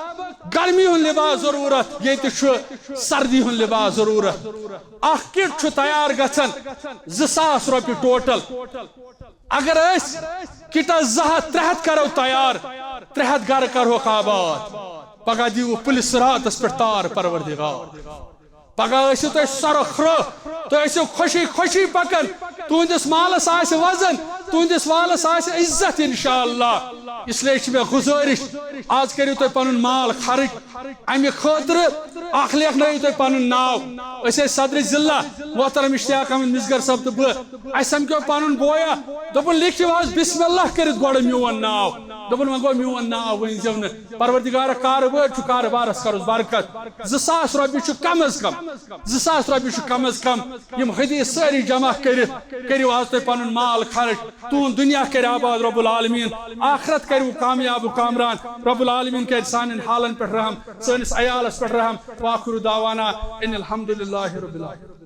گرمی ہُنٛد لباس ضرورت، ییٚتہِ چھُ سردی ہُنٛد لباس ضرورت۔ اکھ کٹ چھُ تیار گژھان زٕ ساس رۄپیہِ ٹوٹل۔ اگر أسۍ کٹس زٕ ہتھ ترٛےٚ ہتھ کرو تیار، ترٛےٚ ہتھ گرٕ کرہوکھ آباد۔ پگاہ دیٖوٕ پُلہِ صراطس پٮ۪ٹھ تار پروردگار۔ پگاہ ٲسِو تُہۍ سۄرخرو، تُہۍ ٲسِو خوشی خوشی پکان، تُہنٛدِس مالس آسہِ وزن، تُہنٛدِس مالس آسہِ عزت انشاءاللہ۔ اس لیے چھِ مےٚ گُزٲرِش، آز کٔرِو تُہۍ پنُن مال خرٕچ۔ امہِ خٲطرٕ اکھ لیکھنٲیِو تُہۍ پنُن ناو۔ أسۍ ٲسۍ صدر ضلع محترم اشتیاق احمد مسگر صٲب تہٕ بہٕ، اسہِ سمکھیو پنُن بویا، دوٚپُن، "لیکھِو حظ بسم اللہ کٔرِتھ گۄڈٕ میون ناو۔" دوٚپُن، "وۄنۍ گوٚو میون ناو ؤنۍ زیو نہٕ۔" پروردگار کارٕبٲرۍ چھُ، کارٕبارس کرُس برکت۔ زٕ ساس رۄپیہِ چھُ کم از کم، زٕ ساس رۄپیہِ چھُ کم از کم۔ یِم حدیث سٲری جمع کٔرِتھ کٔرِو حظ تُہۍ پنُن مال خرٕچ۔ تُہُنٛد دُنیا کرِ آباد رب العالمین، آخرت کرِ کامیاب و کامران۔ رب العالمین کرِ سانٮ۪ن حالن پٮ۪ٹھ رحم، سٲنِس عیالس پٮ۪ٹھ رحم۔ وآخر دعوانا ان الحمد للہ رب العالمین۔